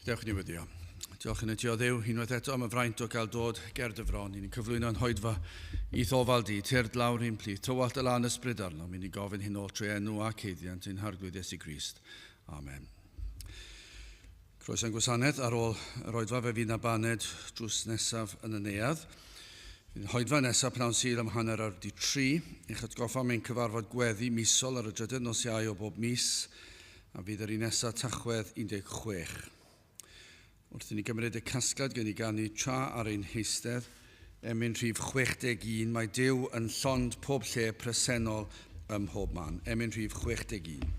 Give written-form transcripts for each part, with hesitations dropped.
Dewch ni weddio. Diolch yn y ti o Dduw, unwaith eto am y fraint o gael dod ger dy fron. Ni'n cyflwyno'n hoedfa i'th ofal di, tyrd lawr i'n plith, tywallt y lan ysbryd arnom. Ni'n gofyn hyn oll trwy enw ac haeddiant ein Harglwydd Iesu Grist. Amen. Croeso'n gwasanaeth ar ôl yr oedfa fe fydd na baned drws nesaf yn y neuadd. Fydd hoedfa nesaf pnawn Sul am 3:30. Eich atgoffa am ein cyfarfod gweddi misol ar y drydydd nos Iau o bob mis a fydd yr un nesaf Tachwedd 16. Wrth i ni gymryd y casgliad gen i ganu tra ar ein heistedd, emyn rhif 61, mae Duw yn llond pob lle presennol ym mhob man. Emyn rhif 61.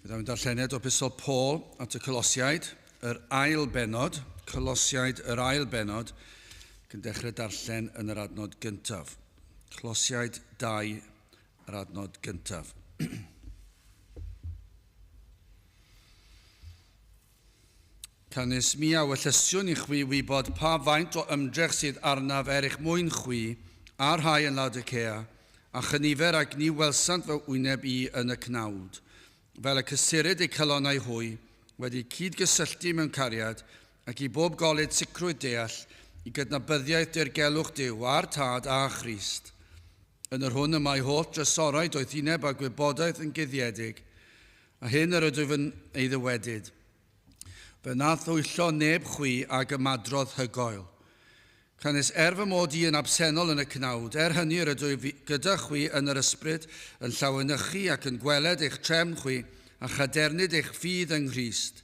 Byddaf yn darlleniad o Epistol Paul at y Colosiaid, yr ail bennod, Colosiaid yr ail bennod, ac yn dechrau darllen yn yr adnod gyntaf. Colosiaid 2, yr adnod gyntaf. Canys mi a wellysiwn i chwi wybod pa faint o ymdrech sydd arnaf er eich mwyn chwi, a'r rhai yn Laodicea, a chynifer ag ni welsant fy wyneb i yn y cnawd, fel y cysurid eu calonnau hwy, wedi cyd-gysylltu mewn cariad, ac i bob golud sicrwydd deall, i gydnabyddiaeth dirgelwch Duw, a'r Tad, a Christ, yn yr hwn y mae holl drysorau doethineb a gwybodaeth yn guddiedig, a hyn yr ydwyf yn ei ddywedyd. Fe na thwyllo neb chwi ag ymadrodd hygoel. Canys er fy mod i yn absennol yn y cnawd, er hynny yr ydwyf gyda chwi yn yr ysbryd, yn llawenychu ac yn gweled eich trefn chwi, a chadernid eich ffydd yng Nghrist.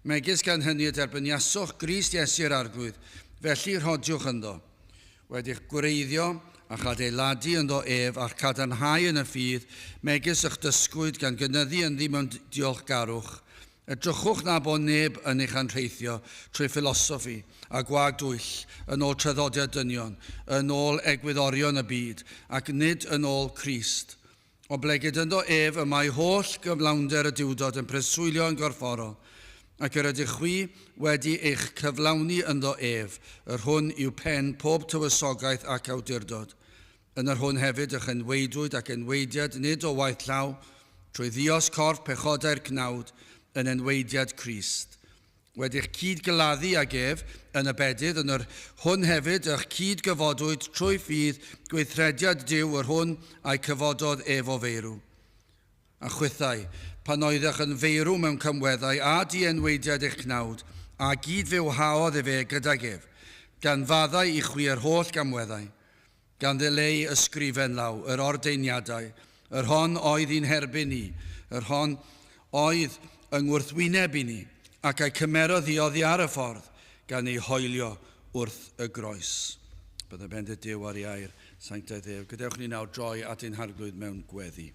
Megis gan hynny y derbyniasoch Grist Iesu yr Arglwydd, felly rhodiwch ynddo. Wedi'ch gwreiddio a'ch adeiladu ynddo ef, a'ch cadarnhau yn y ffydd, megis y'ch dysgwyd, gan gynyddu ynddi mewn diolchgarwch. Edrychwch na bo neb yn eich anrheithio trwy ffilosoffi a gwag dwyll, yn ôl traddodiad dynion, yn ôl egwyddorion y byd, ac nid yn ôl Crist. Oblegid ynddo ef y mae holl gyflawnder y Duwdod yn preswylio yn gorfforol, ac yr ydych chwi wedi eich cyflawni ynddo ef, yr hwn yw pen pob tywysogaeth ac awdurdod. Yn yr hwn hefyd y'ch enwaedwyd ac enwaediad nid o waith llaw, trwy ddios corff pechodau'r cnawd, yn enwaediad Crist. Wedi'ch cyd-gladdu ag ef yn y bedydd, yn yr hwn hefyd y'ch cyd-gyfodwyd trwy ffydd gweithrediad Duw yr hwn a'i cyfododd ef o feirw. A chwithau, pan oeddech yn feirw mewn camweddau a dienweidiad eich cnawd, a gyd-fywhaodd efe gydag ef, gan faddau i chwi yr holl gamweddau, gan ddileu ysgrifen law yr ordeiniadau, yr hon oedd i'n herbyn ni, yr hon oedd yng ngwrthwyneb i ni, ac a'i cymerodd hi oddi ar y ffordd, gan ei hoelio wrth y groes. Bydde bendith Duw ar ei air sanctaidd ef. Gadewch ni nawr droi at ein Harglwydd mewn gweddi.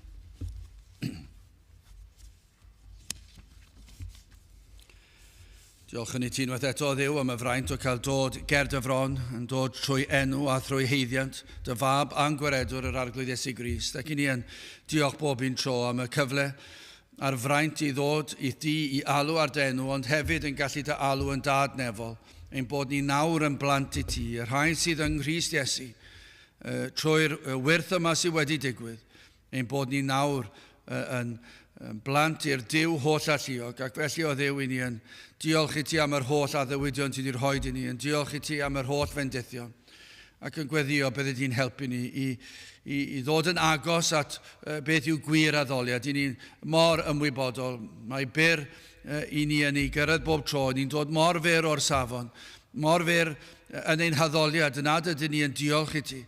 Diolch yn i ti unwaith eto, Dduw, am y fraint o cael dod ger dy fron, yn dod trwy enw a thrwy haeddiant dy fab a'n gwaredwr yr Arglwydd Iesu Grist. Ac i ni yn diolch bob un tro am y cyfle a'r fraint i ddod i di i alw ar dy enw, ond hefyd yn gallu dy alw yn dad nefol, ein bod ni nawr yn blant i ti, y rhai sydd yng Nghrist Iesu, trwy'r wyrth yma sydd wedi digwydd, ein bod ni nawr yn blant i'r Duw holl alluog, ac felly o Dduw i ni yn diolch i ti am yr holl addewidion ti wedi rhoi i ni, yn diolch i ti am yr holl fendithion, ac yn gweddio bydde di'n helpu ni i ddod yn agos at beth yw gwir addoliad. I ni'n mor ymwybodol, mae byr i ni yn ei gyrraedd bob tro, ni'n dod mor fyr o'r safon, mor fyr yn ein haddoliad, nad ydyn ni yn diolch i ti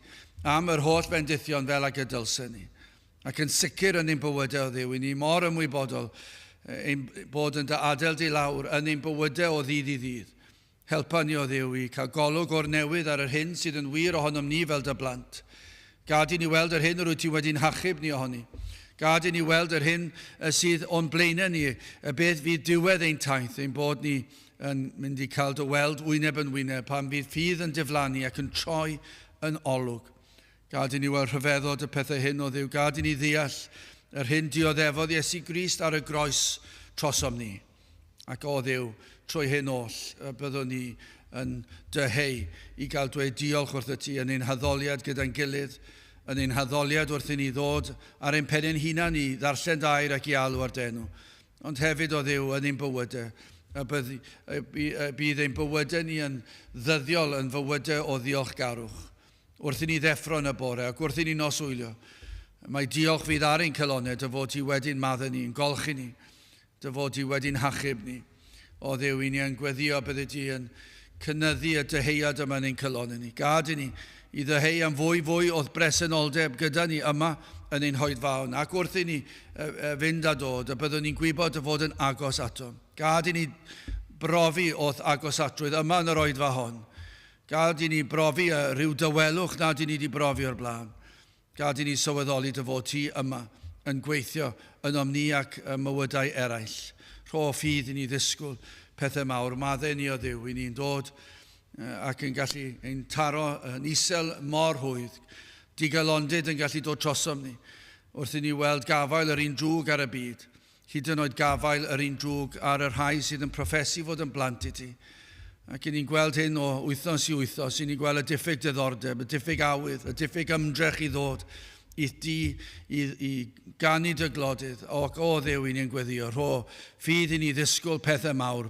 am yr holl fendithion fel ag y dylsen ni. Ac yn sicr yn ein bywydau o Dduw, i ni mor ymwybodol ein bod yn dy adael di lawr yn ein bywydau o ddydd i ddydd. Helpa ni o Dduw i cael golwg o'r newydd ar yr hyn sydd yn wir ohonom ni fel dy blant. Gad i ni weld yr hyn yr wyt ti wedi'n hachub ni ohoni. Gad i ni weld yr hyn sydd o'n blaenau ni, y beth fydd diwedd ein taith, ein bod ni yn mynd i cael dy weld wyneb yn wyneb pan fydd ffydd yn diflannu ac yn troi yn olwg. Gad i ni weld rhyfeddod y pethau hyn o Dduw. Gad i ni ddeall yr hyn dioddefodd Iesu Grist ar y groes trosom ni. Ac o Dduw, trwy hyn oll, byddwn ni yn dyheu i gael dweud diolch wrth y ti yn ein haddoliad gyda'n gilydd, yn ein haddoliad wrth i ni ddod ar ein pen ein hunan i ddarllen dy air ac i alw ar dy enw. Ond hefyd o Dduw yn ein bywydau, bydd ein bywydau ni yn ddyddiol yn fywydau o ddiolchgarwch. Wrth i ni ddeffro yn y bore ac wrth i ni noswylio, mae diolch fydd ar ein calonnau dy fod ti wedi'n maddau ni, yn golchi ni, dy fod ti wedi'n hachub ni. O Dduw, i ni yn gweddio bydde ti yn cynyddu y dyheuad yma yn ein calonnau ni. Gad i ni i ddyheu am fwy fwy o'th bresenoldeb gyda ni yma yn ein hoedfaon, ac wrth i ni fynd a dod, y byddwn ni'n gwybod dy fod yn agos ato. Gad i ni brofi o'th agosatrwydd yma yn yr oedfa hon. Gad i ni brofi rhyw dawelwch nad i ni wedi brofi o'r blaen. Gad i ni sylweddoli dy fod ti yma yn gweithio ynom ni ac mywydau eraill. Rho ffydd i ni ddisgwyl pethau mawr. Maddau ni o Dduw, i ni'n dod ac yn gallu ein taro yn isel mor rhwydd. Digalondid yn gallu dod trosom ni wrth i ni weld gafael yr un drwg ar y byd. Hyd yn oed gafael yr un drwg ar y rhai sydd yn proffesu fod yn blant i ti. Ac i ni'n gweld hyn o wythnos i wythnos, i ni'n gweld y diffyg diddordeb, y diffyg awydd, y diffyg ymdrech i ddod i di, i ganu dy glodydd. Ac o Dduw, i ni'n gweddio, rho ffydd i ni ddisgwyl pethau mawr.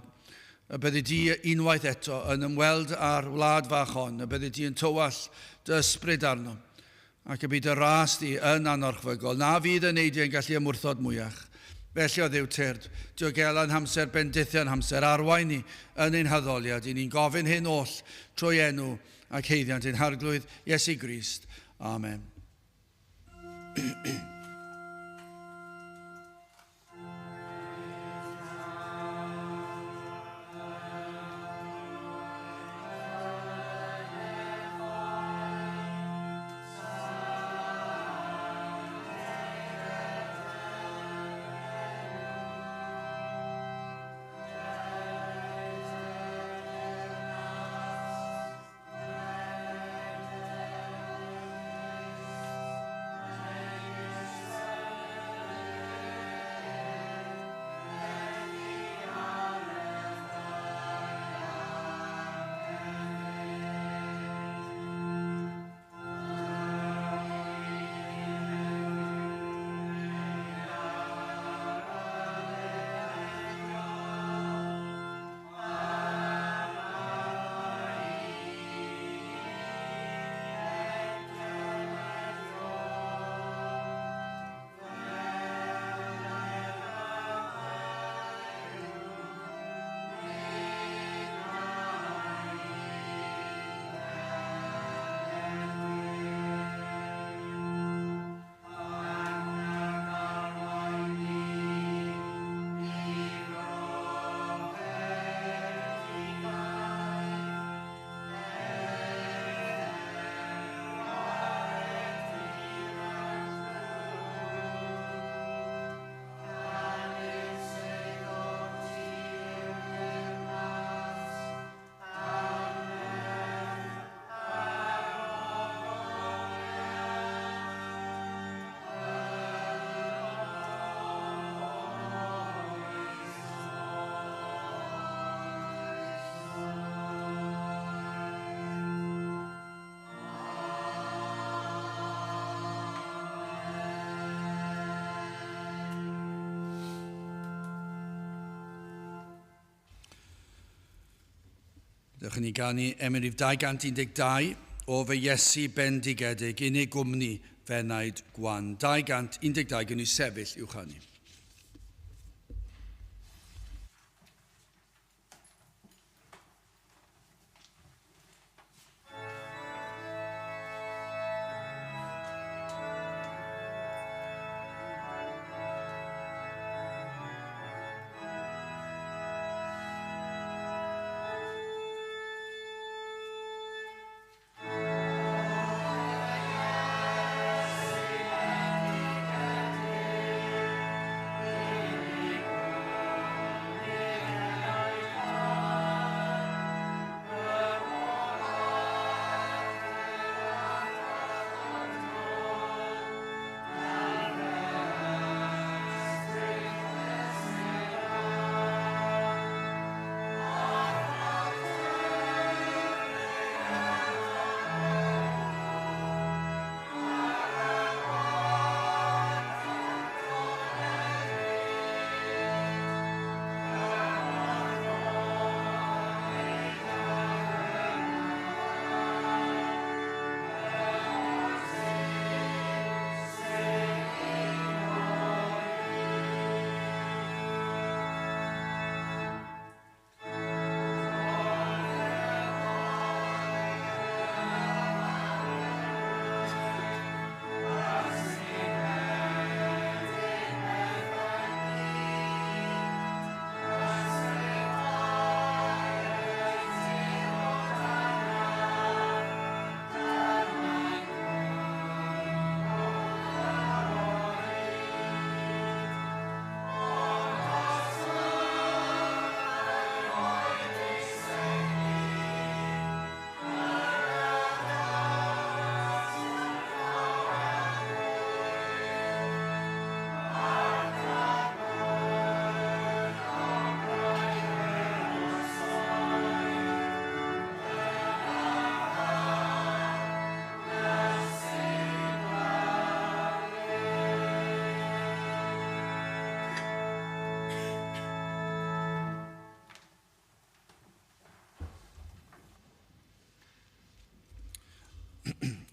Y byddi di unwaith eto yn ymweld â'r wlad fach hon, y byddi di yn tywallt dy ysbryd arno, ac y bydd dy ras di yn anorchfygol, na fydd y neidiau yn gallu ymwrthod mwyach. Felly o Dduw tyrd, diogela'n hamser, bendithia'n hamser, arwain ni yn ein haddoliad. I ni'n gofyn hyn oll trwy enw ac haeddiant ein Harglwydd Iesu Grist. Amen. Dewch i ni ganu emyn rhif 212 o fy Iesu bendigedig, unig gwmni fenaid gwan. 212 gwn i sefyll i'w chanu.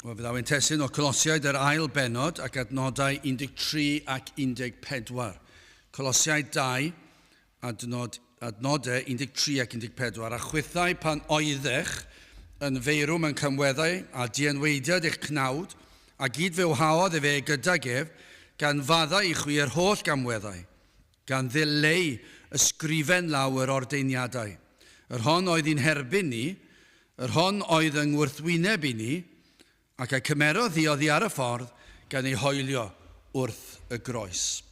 Wel, fe ddaw ein testun o Colosiaid yr ail bennod ac adnodau 13 ac 14. Colosiaid 2, adnod, adnodau 13 ac 14. A chwithau pan oeddech yn feirw mewn camweddau a dienweidiad eich cnawd, a gyd fywhaodd efe gydag ef, gan faddau i chwi yr holl gamweddau, gan ddileu ysgrifen law yr ordeiniadau, yr hon oedd i'n herbyn ni, yr hon oedd yng ngwrthwyneb i ni, ac a cymerodd hi oddi ar y ffordd gan ei hoelio wrth y groes.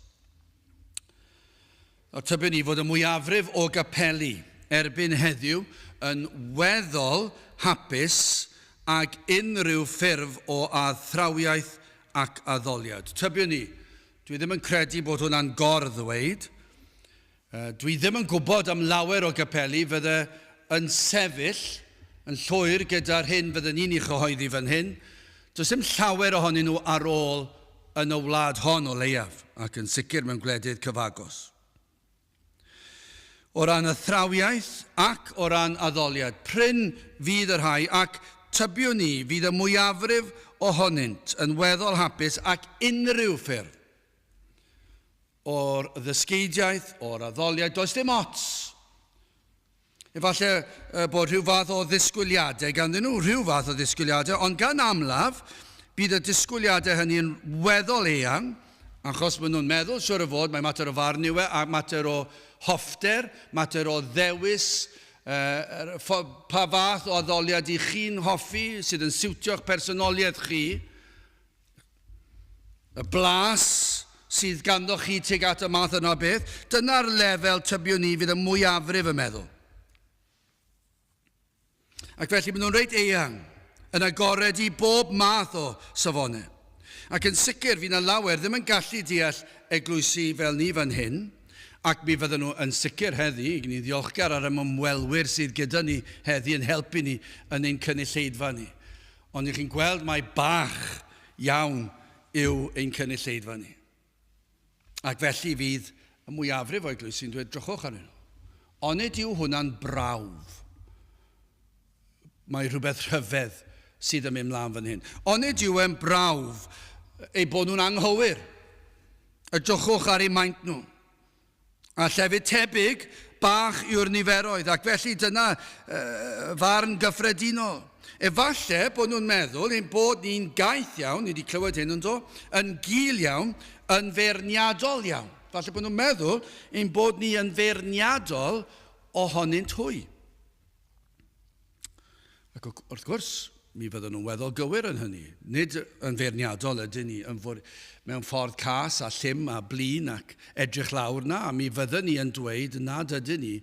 Nawr tybiwn i fod y mwyafrif o gapeli erbyn heddiw yn weddol hapus ag unrhyw ffurf o athrawiaeth ac addoliad. Tybiwn i, Dwi ddim yn credu bod hwnna'n gor-ddweud. Dwi ddim yn gwybod am lawer o gapeli fydde yn sefyll yn llwyr gyda'r hyn fydden ni'n ei chyhoeddi fan hyn. Does dim llawer ohonyn nhw ar ôl yn y wlad hon o leiaf, ac yn sicr mewn gwledydd cyfagos. O ran athrawiaeth ac o ran addoliad, prin fydd y rhai, ac tybiwn i, fydd y mwyafrif ohonynt yn weddol hapus ac unrhyw ffurf o'r ddysgeidiaeth, o'r addoliad, does dim ots. Efallai bod rhyw fath o ddisgwyliadau ganddyn nhw, rhyw fath o ddisgwyliadau, ond gan amlaf, bydd y disgwyliadau hynny'n weddol eang, achos maen nhw'n meddwl, siwr o fod, mae mater o farn yw e, a mater o hoffter, mater o ddewis, uh, pa fath o addoliad i chi'n hoffi, sydd yn siwtio'ch personoliaeth chi, Y blas sydd ganddo chi tuag at y math yna o beth, dyna'r lefel tybiwn ni fydd y mwyafrif yn meddwl. Ac felly maen nhw'n reit eang, yn agored i bob math o safonau. Ac yn sicr, fydd yna lawer ddim yn gallu deall eglwysi fel ni fan hyn, ac mi fydden nhw yn sicr heddi, ni'n ddiolchgar ar y ymwelwyr sydd gyda ni heddi yn helpu ni yn ein cynulleidfa ni. Ond y'ch chi'n gweld mai bach iawn yw ein cynulleidfa ni. Ac felly fydd y mwyafrif o eglwysi'n dweud, drychwch arnyn nhw. Onid yw hwnna'n brawf? Mae rhywbeth rhyfedd sydd yn mynd mlaen fan hyn. Onid yw e'n brawf eu bod nhw'n anghywir? Edrychwch ar eu maint nhw. A llefydd tebyg bach yw'r niferoedd, ac felly dyna uh, farn gyffredinol. Efallai bod nhw'n meddwl ein bod ni'n gaeth iawn, ni wedi clywed hyn yn do, yn gul iawn, yn feirniadol iawn. Falle bod nhw'n meddwl ein bod ni yn feirniadol ohonynt hwy. Ac wrth gwrs, mi fyddwn nhw'n weddol gywir yn hynny. Nid yn feirniadol ydyn ni yn fwr, mewn ffordd cas a llym a blin ac edrych lawr na, mi fyddwn ni yn dweud nad ydyn ni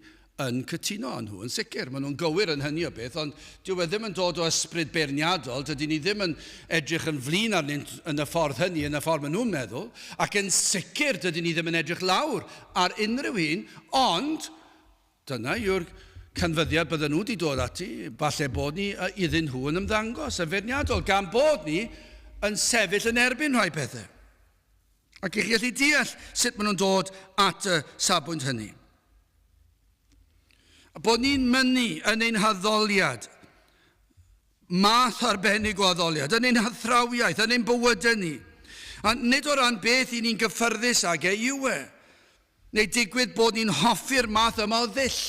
yn cytuno â nhw. Yn sicr, maen nhw'n gywir yn hynny o beth, ond dyw e ddim yn dod o ysbryd beirniadol, dydyn ni ddim yn edrych yn flin arnynt yn y ffordd hynny, yn y ffordd maen nhw'n meddwl, ac yn sicr dydyn ni ddim yn edrych lawr ar unrhyw un, ond Dyna yw'r canfyddiad bydden nhw wedi dod ati, falle bod ni iddyn nhw yn ymddangos yn feirniadol, gan bod ni yn sefyll yn erbyn rhai pethau. Ac i chi allu deall sut maen nhw'n dod at y safbwynt hynny. A bod ni'n mynnu yn ein haddoliad, math arbennig o addoliad, yn ein hathrawiaeth, yn ein bywydau ni. A nid o ran beth i ni'n gyffyrddus ag e yw e. Neu digwydd bod ni'n hoffi'r math yma o ddull.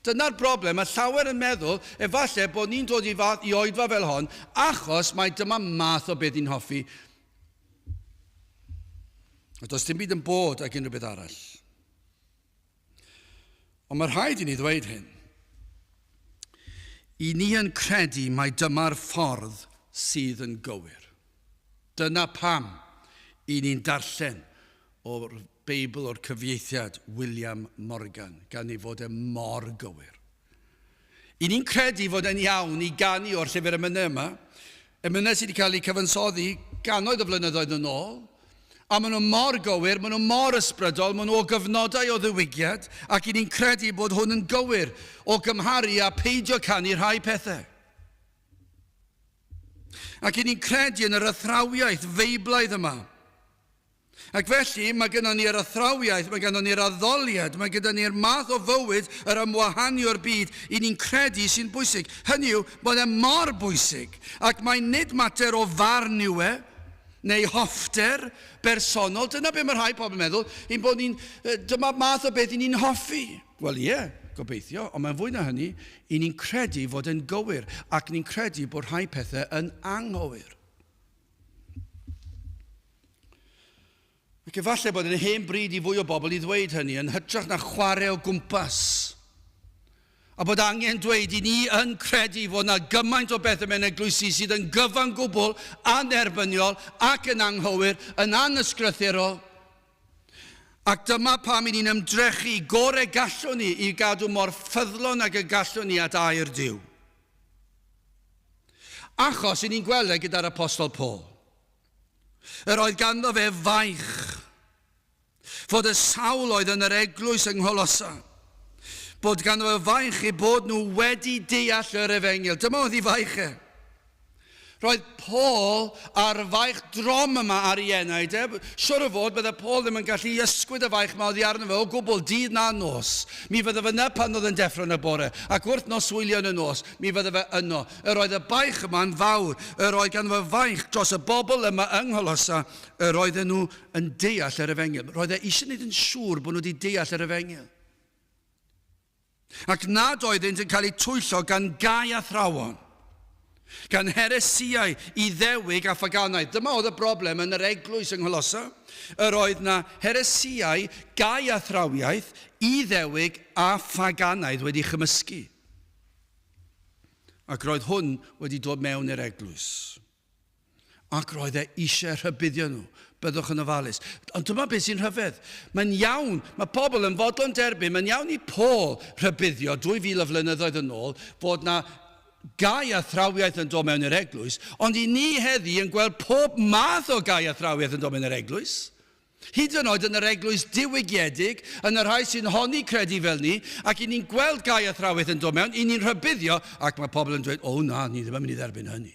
Dyna'r broblem, mae llawer yn meddwl efallai bod ni'n dod i fath i oedfa fel hon achos mai dyma math o beth ni'n hoffi. A does dim byd yn bod ag unrhyw beth arall. Ond mae rhaid i ni ddweud hyn. I ni yn credu mai dyma'r ffordd sydd yn gywir. Dyna pam i ni'n darllen o'r Beibl o'r cyfieithiad William Morgan, gan ei fod e mor gywir. I ni'n credu fod e'n iawn i ganu o'r llyfr emynau yma, emynau sydd wedi cael eu cyfansoddi gannoedd o flynyddoedd yn ôl, a maen nhw mor gywir, maen nhw mor ysbrydol, maen nhw o gyfnodau o ddiwygiad, ac i ni'n credu bod hwn yn gywir o gymharu â peidio canu rhai pethau. Ac i ni'n credu yn yr athrawiaeth feiblaidd yma. Ac felly, mae gennon ni'r athrawiaeth, mae gennon ni'r addoliad, mae gyda ni'r math o fywyd yr ymwahanu o'r byd i ni'n credu sy'n bwysig. Hynny yw, bod e mor bwysig, ac mae nid mater o farn yw e, neu hoffter bersonol. Dyna be mae rhai pobl yn meddwl, ein bod ni'n, dyma math o beth i ni'n hoffi. Wel ie, gobeithio, ond mae'n fwy na hynny, i ni'n credu fod e'n gywir, ac ni'n credu bod rhai pethau yn anghywir. Ac efallai bod yn hen bryd i fwy o bobl i ddweud hynny yn hytrach na chwarae o gwmpas. A bod angen dweud i ni yn credu fod yna gymaint o bethau mewn eglwysi sydd yn gyfan gwbl annerbyniol ac yn anghywir, yn anysgrythurol. Ac dyma pam i ni'n ymdrechu gore gallwn ni i gadw mor ffyddlon ag y gallwn ni at air Duw. Achos i ni'n gweld e gyda'r Apostol Paul. Yr oedd ganddo fe faich fod y sawl oedd yn yr eglwys yng Ngholosa, bod ganddo fe faich eu bod nhw wedi deall yr efengyl. Dyma oedd ei faich e. Roedd Paul a'r faich drom yma ar ei enaid e. Siwr o fod, bydde Paul ddim yn gallu ysgwyd y faich yma oddi arno fe o gwbl, dydd na nos. Mi fydde fe yna pan oedd yn deffro yn y bore, ac wrth noswylio yn y nos, mi fydde fe yno. Yr oedd y baich yma'n fawr. Yr oedd ganddo fe faich dros y bobl yma yng Ngholosa. Yr oedden nhw yn deall yr efengyl. Roedd e eisiau gwneud yn siŵr bod nhw wedi deall yr efengyl. Ac nad oeddynt yn cael eu twyllo gan gau athrawon, gan heresïau Iddewig a phaganaidd. Dyma oedd y broblem yn yr eglwys yng Ngholosa. Yr oedd na heresïau gau athrawiaeth Iddewig a phaganaidd wedi chymysgu. Ac roedd hwn wedi dod mewn i'r eglwys. Ac roedd e eisiau rhybuddio nhw. Byddwch yn ofalus. Ond dyma beth sy'n rhyfedd. Mae'n iawn, mae pobl yn fodlon derbyn, mae'n iawn i Paul rhybuddio 2,000 o flynyddoedd yn ôl fod na gau athrawiaeth yn dod mewn i'r eglwys, ond i ni heddi yn gweld pob math o gau athrawiaeth yn dod mewn i'r eglwys. Hyd yn oed yn yr eglwys diwygiedig, yn y rhai sy'n honni credu fel ni, ac i ni'n gweld gau athrawiaeth yn dod mewn, i ni'n rhybuddio, ac mae pobl yn dweud, o na, ni ddim yn mynd i dderbyn hynny.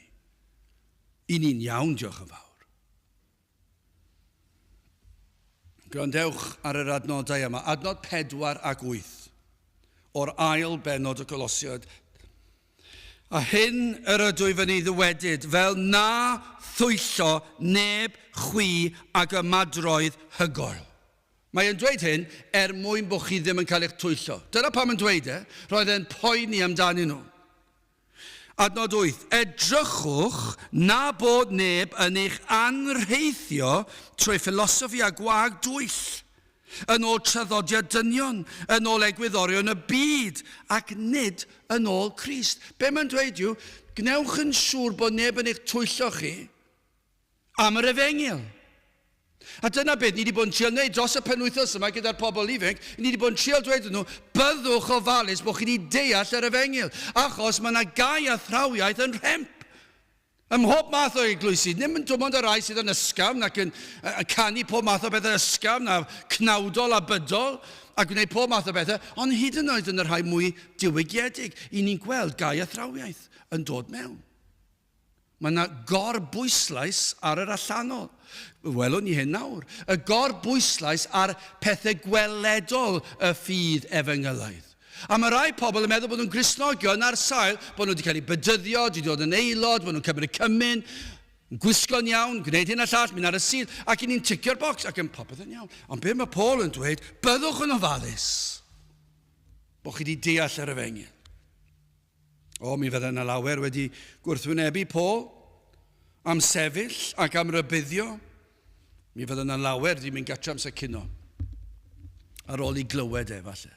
I ni'n iawn, diolch yn fawr. Gwrandewch ar yr adnodau yma, adnod 4 ac 8 o'r ail bennod y Colosiad. A hyn yr ydwyf yn ei ddywedyd, fel na thwyllo neb chwi ag ymadroedd hygoel. Mae e'n dweud hyn er mwyn bod chi ddim yn cael eich twyllo. Dyna pam yn dweud e. Roedd e'n poeni amdanyn nhw. Adnod 8. Edrychwch na bod neb yn eich anrheithio trwy philosophy a gwag dwyll, yn ôl traddodiad dynion, yn ôl egwyddorion y byd, ac nid yn ôl Crist. Be mae'n dweud yw, gwnewch yn siŵr bod neb yn eich twyllo chi am yr efengyl. A dyna beth ni wedi bod yn trial wneud dros y penwythnos yma gyda'r pobl ifanc. Ni wedi bod yn trial dweud nhw, byddwch ofalus bod chi wedi deall yr efengyl, achos mae yna gau athrawiaeth yn rhemp. Ym mhob math o eglwysi, ddim yn dim ond y rhai sydd yn ysgafn ac yn canu pob math o bethau ysgafn a cnawdol a bydol a gwneud pob math o bethau, ond hyd yn oed yn y rhai mwy diwygiedig, i ni'n gweld gau athrawiaeth yn dod mewn. Mae yna gorbwyslais ar yr allanol. Welwn ni hyn nawr. Y gorbwyslais ar pethau gweledol y ffydd efengylaidd. A mae rai pobl yn meddwl bod nhw'n Gristnogion ar sail bod nhw wedi cael eu bedyddio, wedi dod yn aelod, bod nhw'n cymryd cymun, yn gwisgo'n iawn, gwneud hyn a llall, mynd ar y Sul, ac i ni'n ticio'r bocs ac yn popeth yn iawn. Ond be mae Paul yn dweud, byddwch yn ofalus bod chi wedi deall yr efengyl. O, mi fydde yna lawer wedi gwrthwynebu Paul am sefyll ac am rybuddio. Mi fydde yna lawer wedi mynd gatra amser cino ar ôl i glywed e, falle.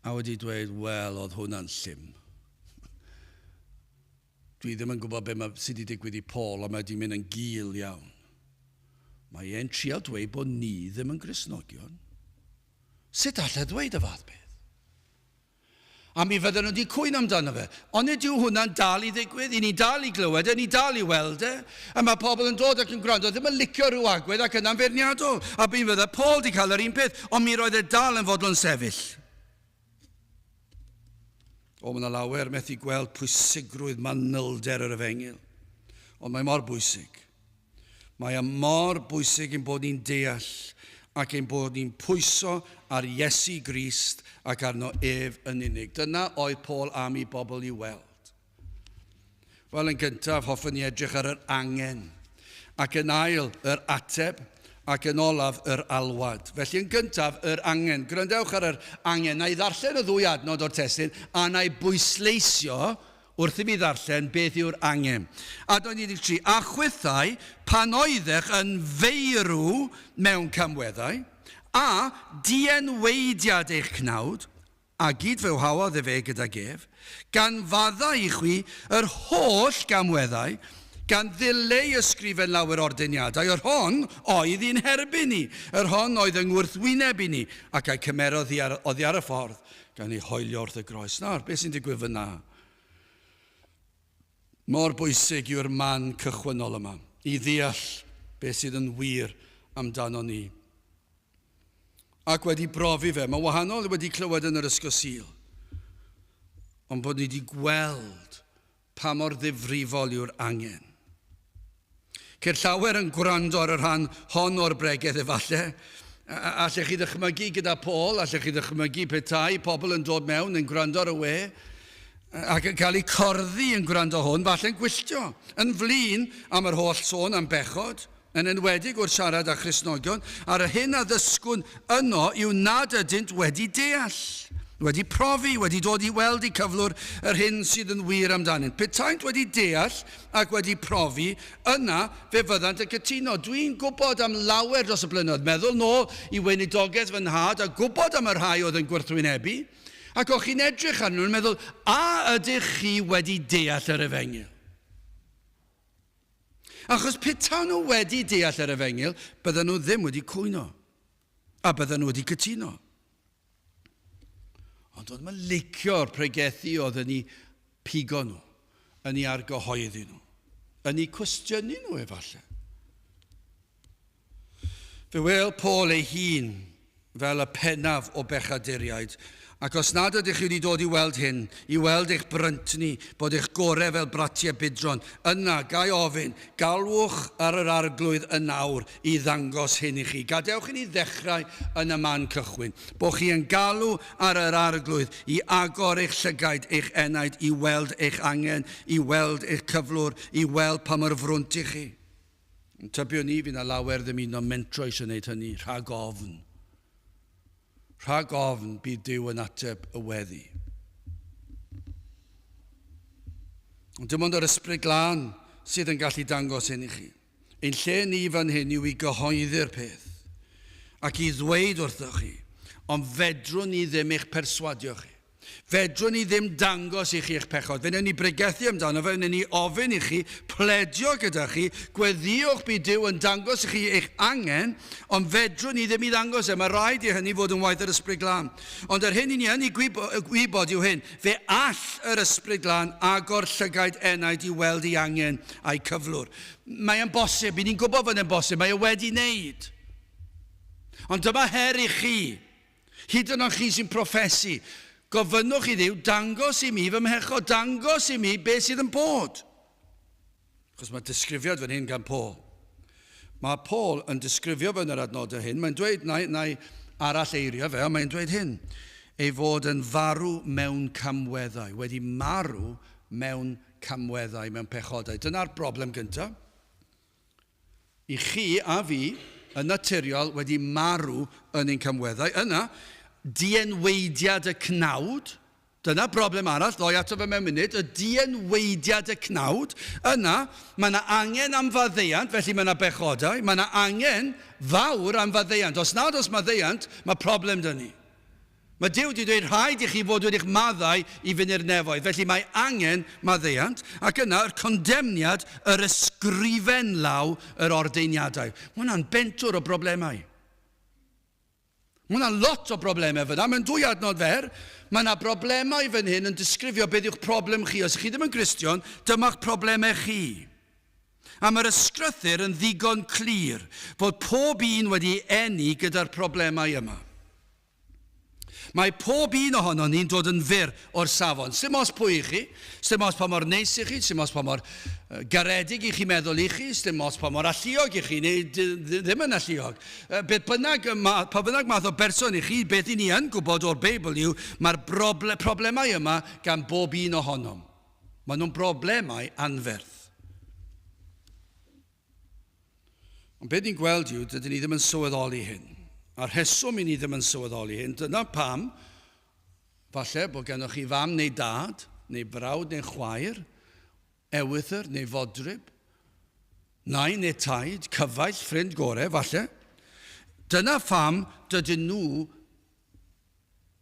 A wedi dweud, wel, oedd hwnna'n llym. Dwi ddim yn gwybod beth mae, sydd wedi digwydd i Paul, ond mae wedi mynd yn gul iawn. Mae e'n trial dweud bod ni ddim yn Gristnogion. Sut allai ddweud y fath beth? A mi fydden nhw wedi cwyno amdano fe. Ond nid yw hwnna'n dal i ddigwydd. I ni dal i glywed e, ni dal i weld e. A mae pobl yn dod ac yn gwrando, ddim yn licio rhyw agwedd ac yna'n feirniadol. A mi fydde Paul wedi cael yr un peth, ond mi roedd e dal yn fodlon sefyll. O, mae yna lawer methu gweld pwysigrwydd manylder yr efengyl. Ond mae mor bwysig. Mae e mor bwysig ein bod ni'n deall ac ein bod ni'n pwyso ar Iesu Grist ac arno ef yn unig. Dyna oedd Paul am i bobl i weld. Wel, yn gyntaf, hoffwn ni edrych ar yr angen, ac yn ail, yr ateb, ac yn olaf, yr alwad. Felly, yn gyntaf, yr angen. Gwrandewch ar yr angen. Na i ddarllen y ddwy adnod o'r testun, a na i bwysleisio Wrth i mi ddarllen beth yw'r angen. Adnod 13, A chwithau, pan oeddech yn feirw mewn camweddau, a dienweidiad eich cnawd, a gyd-fywhaodd efe gydag ef, gan faddau i chwi yr holl gamweddau, gan ddileu ysgrifen lawer ordeiniadau, yr hon oedd i'n herbyn ni, yr hon oedd yng ngwrthwyneb i ni, ac a'i cymerodd hi ar, oddi ar y ffordd, gan ei hoelio wrth y groes. Nawr, beth sy'n digwydd fyna? Mor bwysig yw'r man cychwynnol yma i ddeall beth sydd yn wir amdano ni. Ac wedi brofi fe, mae wahanol wedi clywed yn yr ysgol Sul, ond bod ni wedi gweld pa mor ddifrifol yw'r angen. Ceir llawer yn gwrando ar y rhan hon o'r bregeth efallai. Allech chi ddychmygu gyda Paul, allech chi ddychmygu petai pobl yn dod mewn yn gwrando ar y we ac yn cael eu corddi yn gwrando hwn, falle'n gwylltio, yn flin am yr holl sôn am bechod, yn enwedig wrth siarad â Christnogion, a'r hyn a ddysgwn yno yw nad ydynt wedi deall, wedi profi, wedi dod i weld eu cyflwr yr hyn sydd yn wir amdanynt. Petaent wedi deall ac wedi profi, yna fe fyddant yn cytuno. Dwi'n gwybod am lawer dros y blynyddoedd, meddwl nôl i weinidogaeth fy nhad a gwybod am y rhai oedd yn gwrthwynebu, ac o'ch chi'n edrych arnyn nhw'n meddwl, a ydych chi wedi deall yr efengyl? Achos petawn nhw wedi deall yr efengyl, bydden nhw ddim wedi cwyno, a bydden nhw wedi cytuno. Ond oedd mae'n licio'r pregethu oedd yn ei pigo nhw, yn ei argyhoeddi nhw, yn ei cwestiynu nhw efallai. Fe wel Paul ei hun fel y pennaf o bechaduriaid, Ac os nad ydych chi wedi dod i weld hyn, i weld eich bryntni, bod eich gorau fel bratiau budron, yna, ga i ofyn, galwch ar yr Arglwydd yn awr i ddangos hyn i chi. Gadewch i ni ddechrau yn y man cychwyn. Bod chi yn galw ar yr Arglwydd i agor eich llygaid, eich enaid, i weld eich angen, i weld eich cyflwr, i weld pa mor frwnt i chi. Yn tybio ni, fydd na lawer ddim un o'n mentro eisiau gwneud hynny, rhag ofn. Rhag ofn bydd Duw yn ateb y weddi. Ond dim ond yr Ysbryd Glân sydd yn gallu dangos hyn i chi. Ein lle ni fan hyn yw i gyhoeddi'r peth ac i ddweud wrthoch chi, ond fedrwn ni ddim eich perswadio chi. Fedrwn ni ddim dangos i chi eich pechod. Fe wnawn ni bregethu amdano fe, wnawn ni ofyn i chi, pledio gyda chi, gweddïwch bydd Duw yn dangos i chi eich angen, ond fedrwn ni ddim i ddangos e. Mae rhaid i hynny fod yn waith yr Ysbryd Glân. Ond yr hyn i ni yn ei gwybod yw hyn, fe all yr Ysbryd Glân agor llygaid enaid i weld ei angen a'i cyflwr. Mae e'n bosib, i ni'n gwybod fod e'n bosib, mae e wedi wneud. Ond dyma her i chi. Hyd yn oed chi sy'n proffesu, gofynnwch i Dduw, dangos i mi fy mhechod, dangos i mi beth sydd yn bod. Achos mae disgrifiad fan hyn gan Paul. Mae Paul yn disgrifio fe yn yr adnodau hyn. Mae'n dweud, na, na arall eirio fe, ond mae'n dweud hyn, ei fod yn farw mewn camweddau, wedi marw mewn camweddau, mewn pechodau. Dyna'r broblem gyntaf. I chi a fi, yn naturiol, wedi marw yn ein camweddau. Yna, dienweidiad y cnawd, dyna broblem arall, ddoi ato fe mewn munud, y dienweidiad y cnawd. Yna, mae yna angen am faddeuant, felly mae yna bechodau, mae yna angen fawr am faddeuant. Os nad oes maddeuant, mae problem 'da ni. Mae Duw wedi dweud rhaid i chi fod wedi'ch maddau i fynd i'r nefoedd, felly mae angen maddeuant, ac yna yr condemniad, yr ysgrifen law, yr ordeiniadau. Mae hwnna'n bentwr o broblemau. Mae hwnna'n lot o broblemau fyna, mae'n dwy adnod fer. Mae yna broblemau fan hyn yn disgrifio beth yw'ch problem chi. Os chi ddim yn Gristion, dyma'ch problemau chi. A mae'r ysgrythur yn ddigon clir fod pob un wedi eni gyda'r problemau yma. Mae pob un ohonon ni'n dod yn fyr o'r safon. Sdim ots pwy i chi, sdim ots pa mor neis i chi, sdim ots pa mor garedig i chi meddwl i chi, sdim ots pa mor alluog i chi neu ddim yn alluog. Beth bynnag, pa bynnag math o berson i chi, beth i ni yn gwybod o'r Beibl yw mae'r problemau yma gan bob un ohonom. Maen nhw'n broblemau anferth. Ond beth ni'n gweld yw, dydyn ni ddim yn sylweddoli hyn. A'r rheswm i ni ddim yn sylweddoli hyn, dyna pam, falle bod gennych chi fam neu dad, neu brawd neu chwaer, ewythr neu fodryb, nain neu taid, cyfaill, ffrind gore, falle. Dyna pham dydyn nhw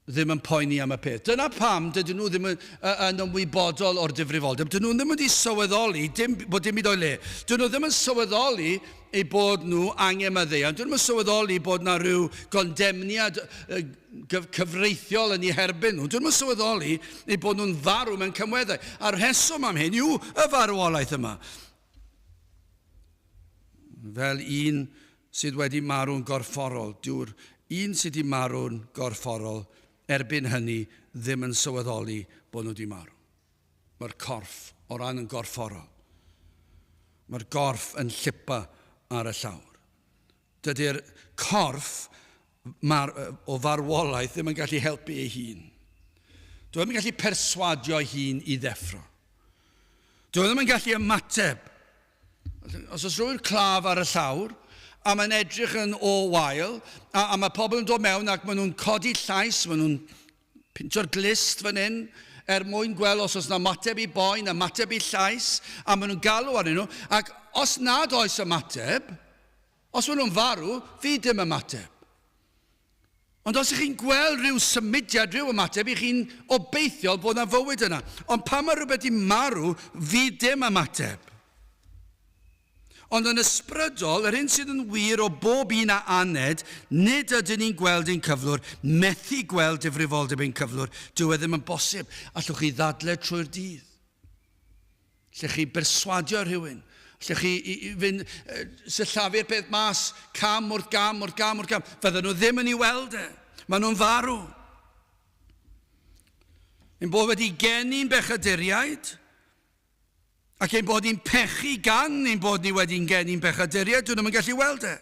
ddim yn poeni am y peth. Dyna pam dydyn nhw ddim yn, yn ymwybodol o'r difrifoldeb. Dydyn nhw ddim wedi sylweddoli dim, bod dim byd o'i le. Dydyn nhw ddim yn sylweddoli eu bod nhw angen maddeuant. Dydyn nhw'n sylweddoli bod na rhyw gondemniad cyfreithiol yn eu herbyn nhw. Dydyn nhw'n sylweddoli eu bod nhw'n farw mewn camweddau. A'r rheswm am hyn yw y farwolaeth yma. Fel un sydd wedi marw'n gorfforol, dyw'r un sydd wedi marw'n gorfforol erbyn hynny ddim yn sylweddoli bod nhw wedi marw. Mae'r corff o ran yn gorfforol. Mae'r gorff yn llipa ar y llawr. Dydy'r corff mar, o farwolaeth ddim yn gallu helpu ei hun. Dwi ddim yn gallu perswadio ei hun i ddeffro. Dwi ddim yn gallu ymateb. Os oes rhywun claf ar y llawr, a mae'n edrych yn o wael, a, a mae pobl yn dod mewn ac maen nhw'n codi llais, maen nhw'n pintio'r glist fan hyn, er mwyn gweld os oes na ymateb i boen, ymateb i llais, a maen nhw'n galw arnyn nhw, ac os nad oes ymateb, os maen nhw'n farw, fydd dim ymateb. Ond os ych chi'n gweld rhyw symudiad, rhyw ymateb, ych chi'n obeithiol bod yna fywyd yna. Ond pan mae rhywbeth wedi marw, fydd dim ymateb. Ond yn ysbrydol, yr hyn sydd yn wir o bob un a aned, nid ydyn ni'n gweld ein cyflwr, methu gweld difrifoldeb ein cyflwr, dyw e ddim yn bosib. Allwch chi ddadle trwy'r dydd. Lle chi berswadio rhywun. Lle chi i, i fynd, sillafu'r peth mas, cam wrth gam wrth gam wrth gam. Fydden nhw ddim yn ei weld e. Maen nhw'n farw. Ein bod wedi geni'n bechaduriaid, ac ein bod ni'n pechu gan ein bod ni wedi'n geni'n bechaduriaid, dyn nhw'n gallu weld e.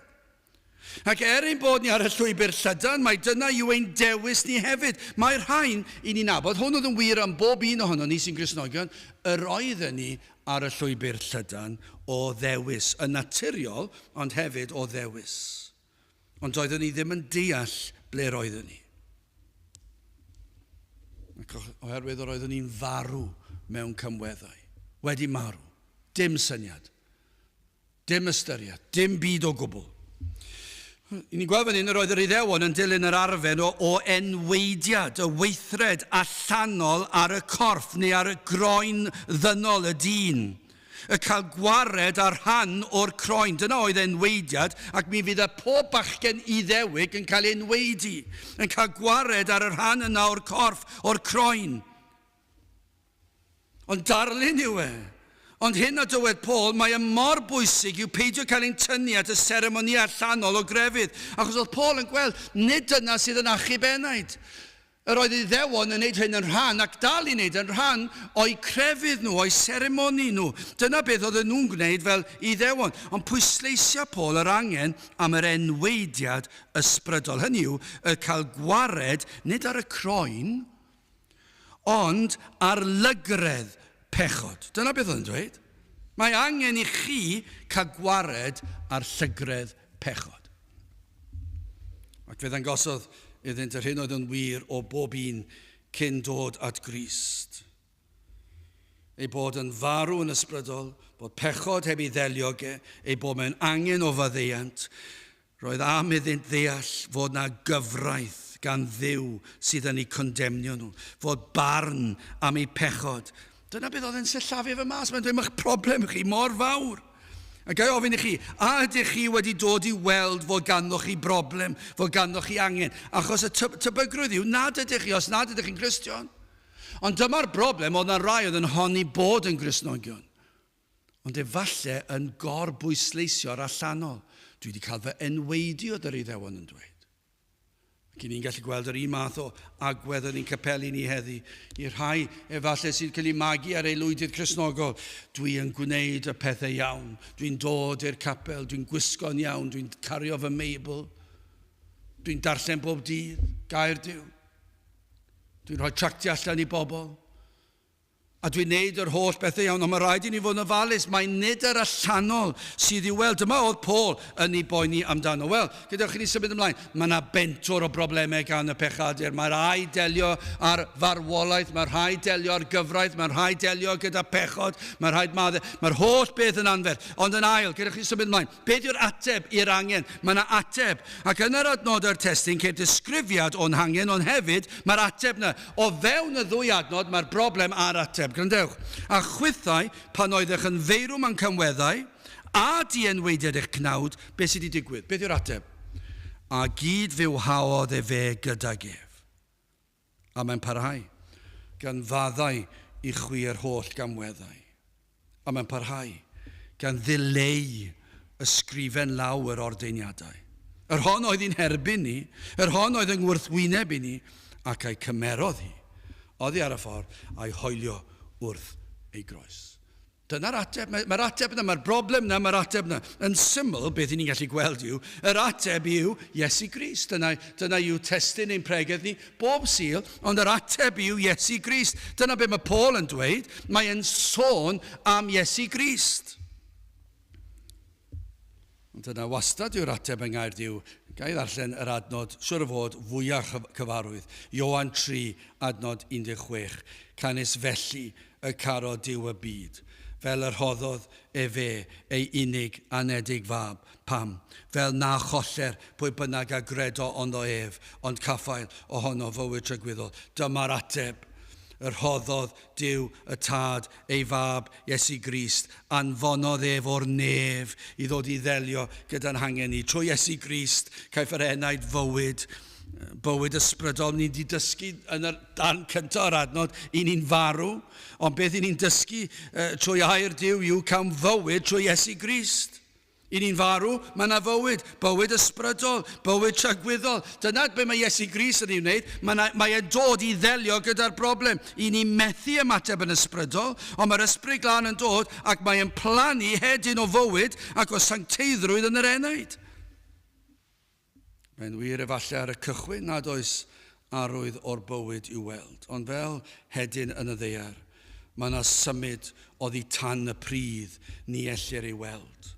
Ac er ein bod ni ar y llwybr llydan, mae dyna yw ein dewis ni hefyd. Mae'r rhain i ni nabod, hwn oedd yn wir am bob un ohono ni sy'n Gristnogion, yr oedden ni ar y llwybr llydan o ddewis, yn naturiol, ond hefyd o ddewis. Ond doeddwn ni ddim yn deall ble roeddwn ni. Ac oherwydd yr oeddwn ni'n farw mewn cymweddau. Wedi marw. Dim syniad. Dim ystyried. Dim byd o gwbl. I ni'n gweld fan hyn yr oedd yr Iddewon yn dilyn yr arfer o, o enweidiad, y weithred allanol ar y corff neu ar y groen ddynol y dyn. Y cael gwared ar rhan o'r croen. Dyna oedd enweidiad, ac mi fydd y pob bachgen Iddewig yn cael ei enweidi, yn cael gwared ar y rhan yna o'r corff, o'r croen. Ond darlun yw e. Ond hyn a dywed Paul, mae e mor bwysig yw peidio cael ein tynnu at y seremoni allanol o grefydd. Achos oedd Paul yn gweld, nid dyna sydd yn achub enaid. Yr oedd Iddewon yn wneud hyn yn rhan, ac dal i wneud yn rhan, o'u crefydd nhw, o'u seremoni nhw. Dyna beth oedden nhw'n gwneud fel Iddewon. Ond pwysleisia Paul yr angen am yr enweidiad ysbrydol. Hynny yw, y cael gwared, nid ar y croen, ond ar lygredd pechod. Dyna beth oedd yn dweud. Mae angen i chi cael gwared ar llygredd pechod. Ac fe ddangosodd iddynt yr hyn oedd yn wir o bob un cyn dod at Grist. Ei bod yn farw yn ysbrydol, bod pechod heb ei ddelio ge, ei bod mewn angen o faddeuant. Roedd am iddynt ddeall fod na gyfraith gan Dduw sydd yn eu condemnio nhw, fod barn am eu pechod. Dyna beth oedd yn sillafu fe mas. Mae'n dweud, mae'ch problem chi mor fawr. A ga i ofyn i chi, a ydych chi wedi dod i weld fod ganddoch chi broblem, fod ganddoch chi angen? Achos y tebygrwydd yw nad ydych chi, os nad ydych chi'n Gristion. Ond dyma'r broblem, oedd na rai oedd yn honni bod yn Gristnogion. Ond efallai yn gorbwysleisio'r allanol. Dwi wedi cael fy enwaedu, oedd yr Iddewon yn dweud. Ac i ni'n gallu gweld yr un math o agwedd yn ein capeli ni heddi. I'r rhai efallai sy'n cael eu magu ar aelwydydd Cristnogol, dwi yn gwneud y pethau iawn. Dwi'n dod i'r capel, dwi'n gwisgo'n iawn, dwi'n cario fy Meibl. Dwi'n darllen bob dydd, gair Duw. Dwi'n rhoi tractiau allan i bobl. A dwi'n neud yr holl bethau iawn, ond mae rhaid i ni fod yn ofalus. Mae nid yr allanol sydd i'w weld. Dyma oedd Paul yn ei boeni amdano. Wel, gadewch i ni symud ymlaen. Mae yna bentwr o broblemau gan y pechadur. Mae rhaid delio ar farwolaeth, mae rhaid delio ar gyfraith, mae rhaid delio gyda pechod, mae rhaid maddau. Mae'r holl beth yn anferth. Ond yn ail, gadewch i ni symud ymlaen. Beth yw'r ateb i'r angen? Mae yna ateb. Ac yn yr adnod o'r testun ceir disgrifiad o'n hangen, ond hefyd mae'r ateb yna. O fewn y ddwy adnod mae'r broblem a'r ateb. Gwrandewch. A chwithau, pan oeddech yn feirw mewn camweddau, a dienweidiad eich cnawd, beth sydd wedi digwydd? Beth yw'r ateb? A gyd fywhaodd efe gydag ef. A mae'n parhau, gan faddau i chwi yr holl gamweddau. A mae'n parhau, gan ddileu ysgrifen law yr ordeiniadau. Yr hon oedd i'n herbyn ni, yr hon oedd yng ngwrthwyneb i ni, ac a'i cymerodd hi oddi ar y ffordd a'i hoelio wrth ei groes. Dyna'r ateb. Mae'r mae ateb yna, mae'r broblem yna, mae'r ateb yna. Yn syml, beth i ni'n gallu gweld yw, yr ateb yw Iesu Grist. Dyna, dyna yw testun ein pregeth ni bob Sul, ond yr ateb yw Iesu Grist. Dyna beth mae Paul yn dweud. Mae e'n sôn am Iesu Grist. Ond dyna wastad yw'r ateb yng Ngair Duw. Ga i ddarllen yr adnod, siwr o fod, fwyaf cyfarwydd. Ioan 3, adnod 16. Canys felly y caro Duw y byd, fel y rhoddodd efe ei unig anedig fab. Pam? Fel na choller pwy bynnag a gredo onddo ef, ond caffael ohono fywyd tragwyddol. Dyma'r ateb. Y rhoddodd Duw y Tad ei Fab, Iesu Grist, anfonodd ef o'r nef i ddod i ddelio gyda'n hangen ni. Trwy Iesu Grist, caiff yr enaid fywyd, bywyd ysbrydol. Ni'n di dysgu yn yr darn cyntaf o'r adnod, i ni'n farw, ond beth i ni'n dysgu trwy air Duw yw cawn fywyd trwy Iesu Grist. I ni'n farw, mae yna fywyd, bywyd ysbrydol, bywyd tragwyddol. Dyna be mae Iesu Grist yn ei wneud. Mae, mae e'n dod i ddelio gyda'r broblem. I ni methu ymateb yn ysbrydol, ond mae'r Ysbryd Glân yn dod ac mae e'n plannu hedyn o fywyd ac o sancteiddrwydd yn yr enaid. Mae'n wir efallai ar y cychwyn nad oes arwydd o'r bywyd i'w weld, ond fel hedyn yn y ddaear, mae yna symud oddi tan y pridd ni ellir ei weld.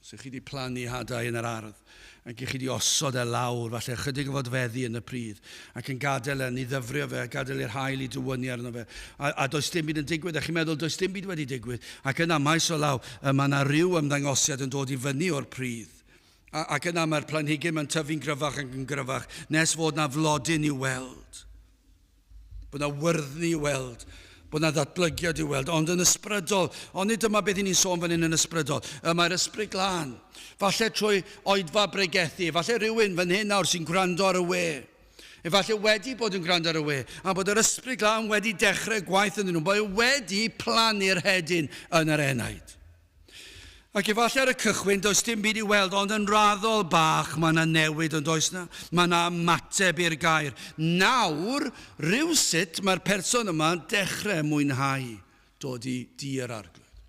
Os ych chi wedi plannu hadau yn yr ardd, ac ych chi wedi osod e lawr, falle ychydig o fodfeddi yn y pridd, ac yn gadael e, ni ddyfrio fe, a gadael i'r haul i dywynnu arno fe, a, a does dim byd yn digwydd, a chi'n meddwl does dim byd wedi digwydd, ac yna maes o law, mae yna ryw ymddangosiad yn dod i fyny o'r pridd. A, ac yna mae'r planhigyn mae'n tyfu'n gryfach ac yn gryfach nes fod na flodyn i'w weld. Bod na wyrddni i'w weld. Bod na ddatblygiad i'w weld. Ond yn ysbrydol, ond nid dyma beth i ni'n sôn fan hyn yn ysbrydol. Y mae'r ysbryd glân. Falle trwy oedfa bregethu, falle rhywun fan hyn nawr sy'n gwrando ar y we. Efallai wedi bod yn gwrando ar y we, a bod yr ysbryd glân wedi dechrau gwaith ynddyn nhw, bod e wedi plannu'r hedyn yn yr enaid. Ac efallai ar y cychwyn does dim byd i weld, ond yn raddol bach mae yna newid yn does na? Mae yna ymateb i'r gair. Nawr, rhywsut, mae'r person yma'n dechrau mwynhau dod i dŷ yr Arglwydd.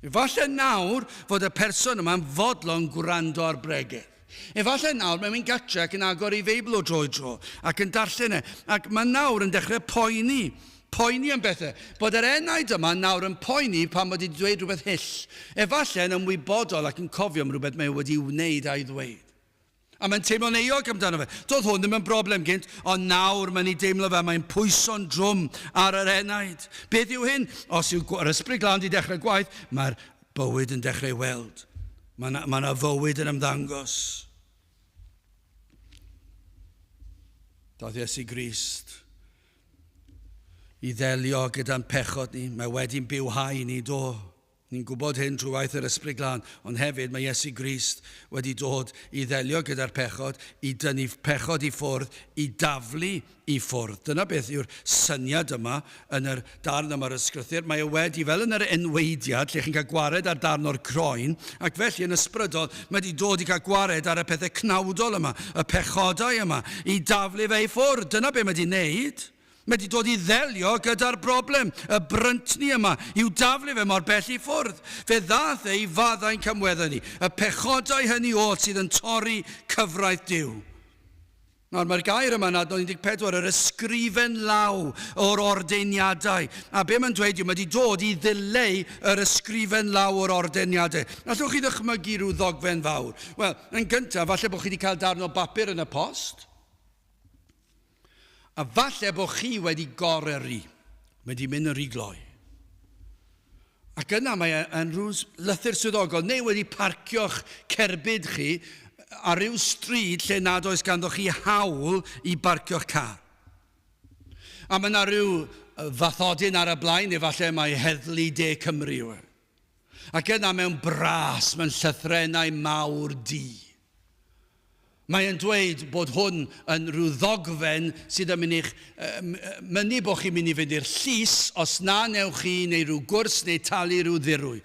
Efallai nawr fod y person yma'n fodlon gwrando ar bregeth. Efallai nawr mae'n mynd gatre ac yn agor ei Feibl o dro i dro ac yn darllen e. Ac mae nawr yn dechrau poeni. Poeni am bethau. Bod yr enaid yma nawr yn poeni pan bod wedi dweud rhywbeth hyll. Efallai yn ymwybodol ac yn cofio am rhywbeth mae wedi wneud a'i ddweud. A mae'n teimlo'n euog amdano fe. Doedd hwn ddim yn broblem gynt, ond nawr mae'n ei deimlo fe, mae'n pwyso'n drwm ar yr enaid. Beth yw hyn? Os yw yr Ysbryd Glân wedi dechrau gwaith, mae'r bywyd yn dechrau weld. Mae yna, mae yna fywyd yn ymddangos. Daeth Iesu Grist i ddelio gyda'n pechod ni. Mae wedi'n bywhau ni, do. Ni'n gwybod hyn trwy waith yr Ysbryd Glân, ond hefyd mae Iesu Grist wedi dod i ddelio gyda'r pechod, i dynnu pechod i ffwrdd, i daflu i ffwrdd. Dyna beth yw'r syniad yma yn yr darn yma o'r Ysgrythur. Mae e wedi, fel yn yr enweidiad, lle chi'n cael gwared ar darn o'r croen, ac felly yn ysbrydol, mae wedi dod i cael gwared ar y pethau cnawdol yma, y pechodau yma, i daflu fe i ffwrdd. Dyna beth mae wedi wneud. Mae wedi dod i ddelio gyda'r broblem, y bryntni yma, i'w daflu fe mor bell i ffwrdd. Fe ddaeth e i faddau'n camweddau ni, y pechodau hynny oll sydd yn torri cyfraith Duw. Nawr, mae'r gair yma yn adnod 14, yr ysgrifen law o'r ordeiniadau. A be mae'n dweud yw, mae wedi dod i ddileu yr ysgrifen law o'r ordeiniadau. Allwch chi ddychmygu rhyw ddogfen fawr? Wel, yn gyntaf, falle bod chi wedi cael darn o bapur yn y post. A falle bod chi wedi goryrru, wedi mynd yn rhy gloi. Ac yna mae e yn rhyw lythyr swyddogol, neu wedi parcio'ch cerbyd chi ar ryw stryd lle nad oes ganddo chi hawl i barcio'ch car. A mae yna rhyw fathodyn ar y blaen, efallai mai Heddlu De Cymru yw e. Ac yna mewn bras, mewn llythrennau mawr du. Mae e'n dweud bod hwn yn rhyw ddogfen sydd yn mynd i'ch mynnu bod chi'n mynd i fynd i'r llys os na newch chi neu rhyw gwrs neu talu rhyw ddirwy.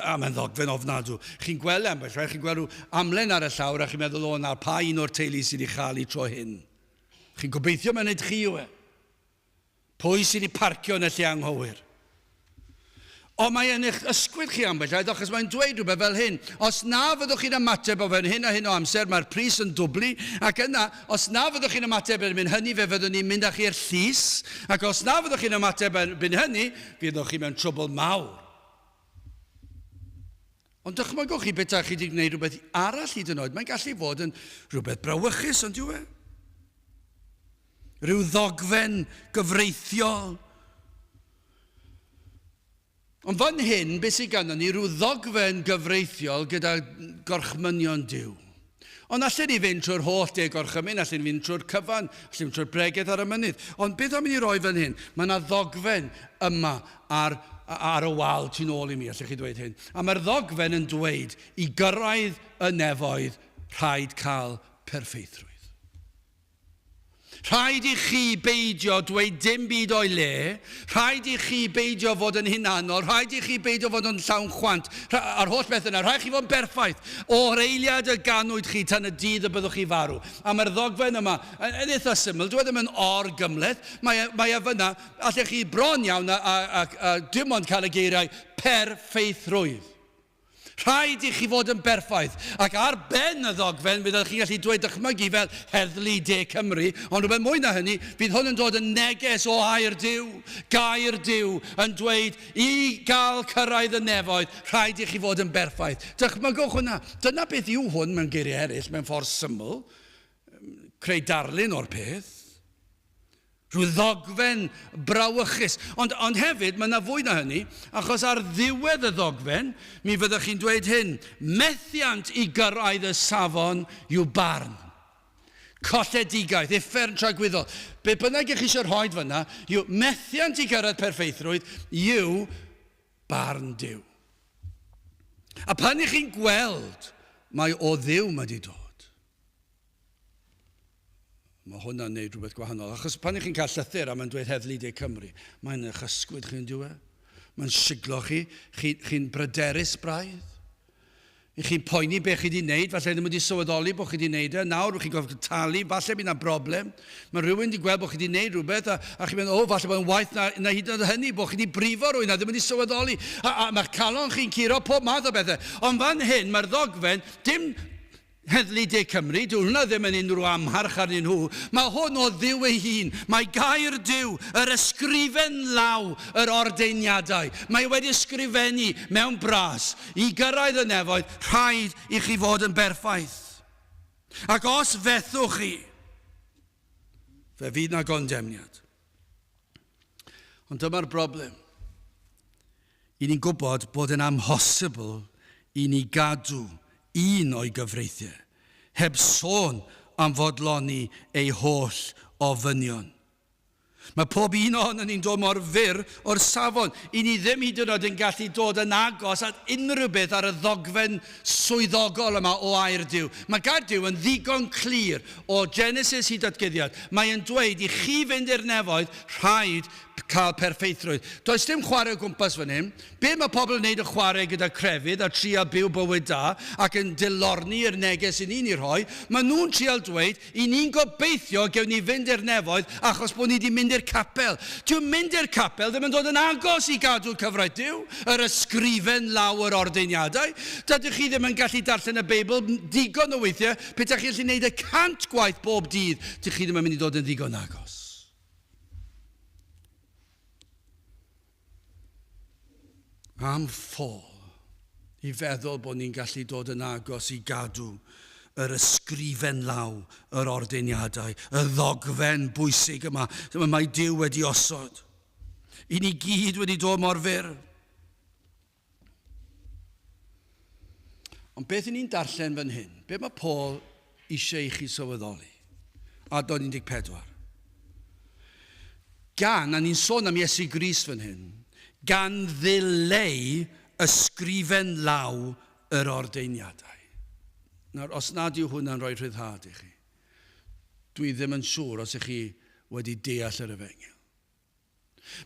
A mae'n ddogfen ofnadw. Chi'n gweld e ambell waith, chi'n gweld rhyw amlen ar y llawr a chi'n meddwl, o na, pa un o'r teulu sydd wedi chael ei tro hyn? Chi'n gobeithio mai nid chi yw e. Pwy sydd wedi parcio yn y lle anghywir? Ond mae yn eich ysgwydd chi ambell waith, achos mae'n dweud rhywbeth fel hyn. Os na fyddwch chi'n ymateb o fewn hyn a hyn o amser, mae'r pris yn dwblu, ac yna, os na fyddwch chi'n ymateb erbyn hynny, fe fyddwn ni'n mynd â chi i'r llys, ac os na fyddwch chi'n ymateb erbyn hynny, fyddwch chi mewn trwbl mawr. Ond dychmygwch chi petai chi wedi gwneud rhywbeth arall hyd yn oed, mae'n gallu fod yn rhywbeth brawychus, ond yw e? Rhyw ddogfen gyfreithiol. Ond fan hyn, beth sydd ganddo ni? Rhyw ddogfen gyfreithiol gyda gorchmynion Duw. Ond allen ni fynd trwy'r holl deg gorchymyn, allen ni fynd trwy'r cyfan, allen ni fynd trwy'r bregeth ar y mynydd. Ond beth am i ni roi fan hyn? Mae yna ddogfen yma ar, ar y wal tu nôl i mi, allech chi dweud hyn. A mae'r ddogfen yn dweud i gyrraedd y nefoedd rhaid cael perffeithrwydd. Rhaid i chi beidio dweud dim byd o'i le, rhaid i chi beidio fod yn hunanol, rhaid i chi beidio fod yn llawn chwant, a'r holl beth yna, rhaid chi fod yn berffaith o'r eiliad y ganwyd chi tan y dydd y byddwch chi farw. A mae'r ddogfen yma yn, yn eitha syml, dyw e ddim yn or-gymhleth, mae, e, mae e fyna, allech chi bron iawn a, a, a, a dim ond cael y geiriau perffeithrwydd. Rhaid i chi fod yn berffaith. Ac ar ben y ddogfen, fyddwch chi'n gallu dweud dychmygu fel Heddlu De Cymru, ond rhywbeth mwy na hynny, fydd hwn yn dod yn neges o air Duw, gair Duw, yn dweud i gael cyrraedd y nefoedd, rhaid i chi fod yn berffaith. Dychmygwch hwnna. Dyna beth yw hwn mewn geiriau eraill, mewn ffordd syml. Creu darlun o'r peth. Rhyw ddogfen brawychus. Ond, ond hefyd, mae yna fwy na hynny, achos ar ddiwedd y ddogfen, mi fyddwch chi'n dweud hyn, methiant i gyrraedd y safon yw barn. Colledigaeth, uffern tragwyddol. Be bynnag ych chi eisiau rhoi fyna, yw methiant i gyrraedd perffeithrwydd yw barn Duw. A pan ych chi'n gweld mae o Dduw mae wedi dod, Mae hwnna'n neud rhywbeth gwahanol. Achos pan ych chi'n cael llythyr a mae'n dweud Heddlu De Cymru, mae'n eich ysgwyd chi'n diwe. Mae'n siglo chi, chi'n chi bryderus braidd. I chi'n poeni be chi wedi wneud, falle ddim wedi sylweddoli bod chi wedi wneud e, nawr chi'n gorfod talu, falle bydd yna broblem. Mae rhywun wedi gweld bod chi wedi wneud rhywbeth, a, a chi'n meddwl, o, falle bod yn waeth na, na hyd yn oed hynny, bod chi wedi brifo rhywun a ddim wedi sylweddoli. A, a mae'ch calon chi'n curo pob math o bethau. Ond fan hyn, mae'r ddogfen, dim Heddlu De Cymru, dyw hwnna ddim yn unrhyw amharch arnyn nhw. Mae hwn o Dduw ei hun. Mae gair Duw, yr ysgrifen law, yr ordeiniadau. Mae wedi ysgrifennu mewn bras. I gyrraedd y nefoedd, rhaid i chi fod yn berffaith. Ac os fethwch chi, fe fydd na gondemniad. Ond dyma'r broblem. I ni'n gwybod bod yn amhosibl i ni gadw un o'i gyfreithiau, heb sôn am fodloni ei holl ofynion. Mae pob un ohonon ni'n dod mor fyr o'r safon. I ni ddim hyd yn oed yn gallu dod yn agos at unrhyw beth ar y ddogfen swyddogol yma o air Duw. Mae gair Duw yn ddigon clir o Genesis hyd at Guddiad. Mae e'n dweud i chi fynd i'r nefoedd, rhaid cael perffeithrwydd. Does dim chwarae o gwmpas fan hyn. Be mae pobl yn neud y chwarae gyda crefydd a trial byw bywyd da ac yn dilorni i'r neges i ni'n ei rhoi, maen nhw'n trial dweud i ni'n gobeithio gewn ni fynd i'r nefoedd achos bod ni wedi mynd i'r capel. Dyw mynd i'r capel ddim yn dod yn agos i gadw cyfraith Duw, yr ysgrifen law yr ordeiniadau. Dydych chi ddim yn gallu darllen y Beibl digon o weithiau, petai chi'n gallu neud y 100 gwaith bob dydd, dych chi ddim yn mynd i ddod yn ddigon agos. Am ffôl i feddwl bod ni'n gallu dod yn agos i gadw yr ysgrifen law, yr ordeiniadau, y ddogfen bwysig yma mae Duw wedi osod. I ni gyd wedi dod mor fyr. Ond beth i ni'n darllen fan hyn? Be mae Paul eisiau i chi sylweddoli? Adnod 14. Gan, a ni'n sôn am Iesu Grist fan hyn, gan ddileu ysgrifen law yr ordeiniadau. Nawr, os nad yw hwnna'n rhoi rhyddhad i chi, dwi ddim yn siŵr os ych chi wedi deall yr efengyl.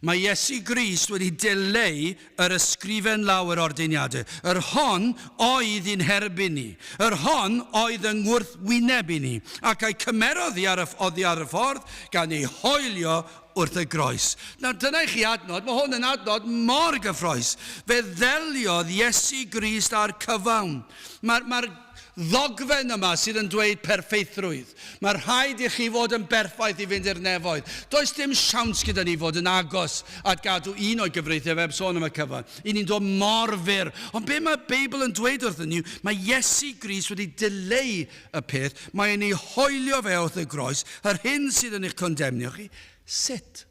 Mae Iesu Grist wedi dileu yr ysgrifen law yr ordeiniadau, yr hon oedd i'n herbyn ni, yr hon oedd yng ngwrthwyneb i ni, ac a'i cymerodd hi ar y, oddi ar y ffordd, gan ei hoelio wrth y groes. Nawr dyna i chi adnod, mae hwn yn adnod mor gyffroes. Fe ddeliodd Iesu Grist â'r cyfawn. Mae'r mae ddogfen yma sydd yn dweud perffeithrwydd. Mae rhaid i chi fod yn berffaith i fynd i'r nefoedd. Does dim siawns gyda ni fod yn agos at gadw un o'i gyfreithiau fe heb sôn am y cyfan. I ni'n dod mor fyr. Ond be mae'r Beibl yn dweud wrthyn ni, mae Iesu Grist wedi dileu y peth, mae e'n ei hoelio fe wrth y groes, yr hyn sydd yn eich condemnio chi. Sut?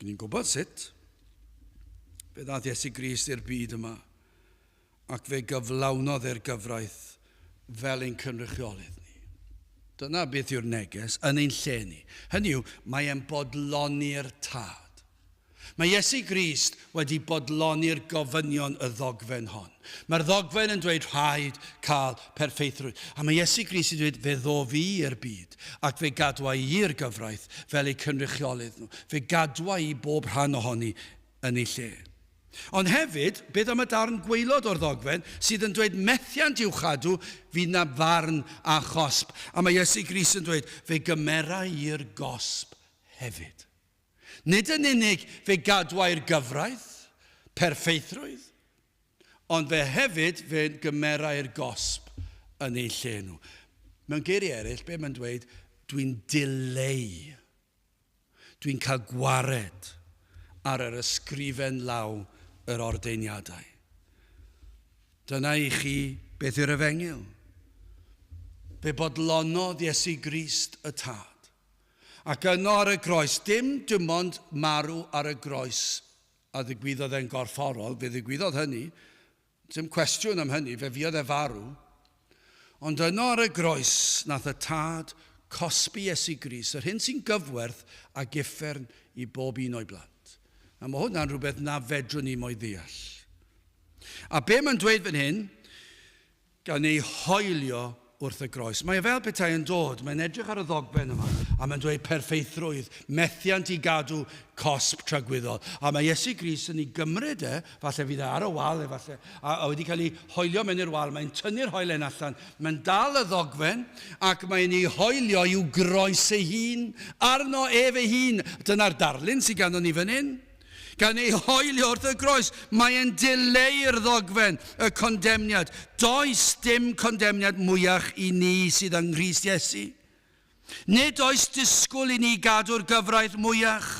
Ni'n gwybod sut. Fe ddaeth Iesu Grist i'r byd yma ac fe gyflawnodd e'r gyfraith fel ein cynrychiolydd ni. Dyna beth yw'r neges yn ein lle ni. Hynny yw, mae e'n bodloni'r tad. Mae Iesu Grist wedi bodloni'r gofynion y ddogfen hon. Mae'r ddogfen yn dweud rhaid cael perffeithrwydd. A mae Iesu Grist yn dweud fe ddo fi i'r byd ac fe gadwa i i'r gyfraith fel eu cynrychiolydd nhw. Fe gadwa i bob rhan ohoni yn ei lle. Ond hefyd, beth am y darn gwaelod o'r ddogfen sydd yn dweud methiant i'w chadw fydd na farn a chosb. A mae Iesu Grist yn dweud fe gymera i'r gosb hefyd. Nid yn unig fe gadwai'r gyfraith, perffeithrwydd, ond fe hefyd fe gymerai'r gosb yn eu lle nhw. Mewn geiriau eraill, be mae'n dweud, dwi'n dileu, dwi'n cael gwared ar yr ysgrifen law yr ordeiniadau. Dyna i chi beth yw'r efengyl. Fe bodlonodd Iesu Grist y Tad. Ac yno ar y groes, dim dim ond marw ar y groes a ddigwyddodd e'n gorfforol, fe ddigwyddodd hynny, dim cwestiwn am hynny, fe fuodd e farw. Ond yno ar y groes, nath y Tad cosbi Iesu Grist, yr hyn sy'n gyfwerth ag uffern i bob un o'i blant. A mae hwnna'n rhywbeth na fedrwn ni mo'i ddeall. A be mae'n dweud fan hyn, gan ei hoelio wrth y groes. Mae e fel petai yn dod, mae'n edrych ar y ddogfen yma, a mae'n dweud perffeithrwydd, methiant i gadw cosb tragwyddol. A mae Iesu Grist yn ei gymryd e, falle fydd e ar y wal efallai, a, a wedi cael ei hoelio mewn i'r wal, mae'n tynnu'r hoelen allan, mae'n dal y ddogfen, ac mae'n ei hoelio i'w groes ei hun, arno ef ei hun. Dyna'r darlun sydd ganddo ni fan hyn. Gan ei hoelio wrth y groes, mae e'n dileu'r ddogfen, y condemniad. Does dim condemniad mwyach i ni sydd yng Nghrist Iesu. Nid oes disgwyl i ni gadw'r gyfraith mwyach.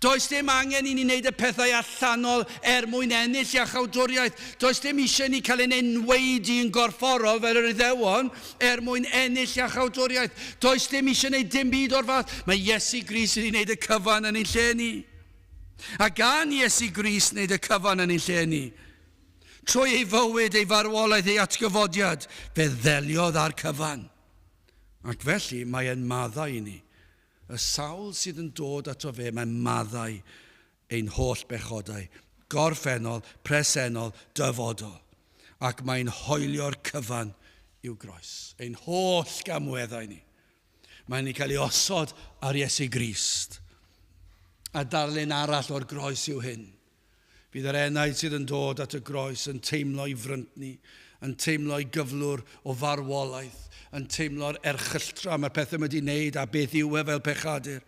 Does dim angen i ni wneud y pethau allanol er mwyn ennill iachawdwriaeth. Does dim eisiau ni cael ein enwaedu yn gorfforol fel yr Iddewon er mwyn ennill iachawdwriaeth. Does dim eisiau gwneud dim byd o'r fath. Mae Iesu Grist wedi gwneud y cyfan yn ein lle ni. A gan Iesu Grist wneud y cyfan yn ein lle ni. Trwy ei fywyd, ei farwolaeth, ei atgyfodiad, fe ddeliodd â'r cyfan. Ac felly mae e'n maddau i ni. Y sawl sydd yn dod ato fe, mae'n maddau ein holl bechodau, gorffennol, presennol, dyfodol. Ac mae'n hoelio'r cyfan i'w groes. Ein holl gamweddau ni. Mae'n ei cael ei osod ar Iesu Grist. A darlun arall o'r groes yw hyn. Bydd yr enaid sydd yn dod at y groes yn teimlo ei fryntni, yn teimlo ei gyflwr o farwolaeth, yn teimlo'r erchylltra mae'r pethau wedi wneud a beth yw e fel pechadur.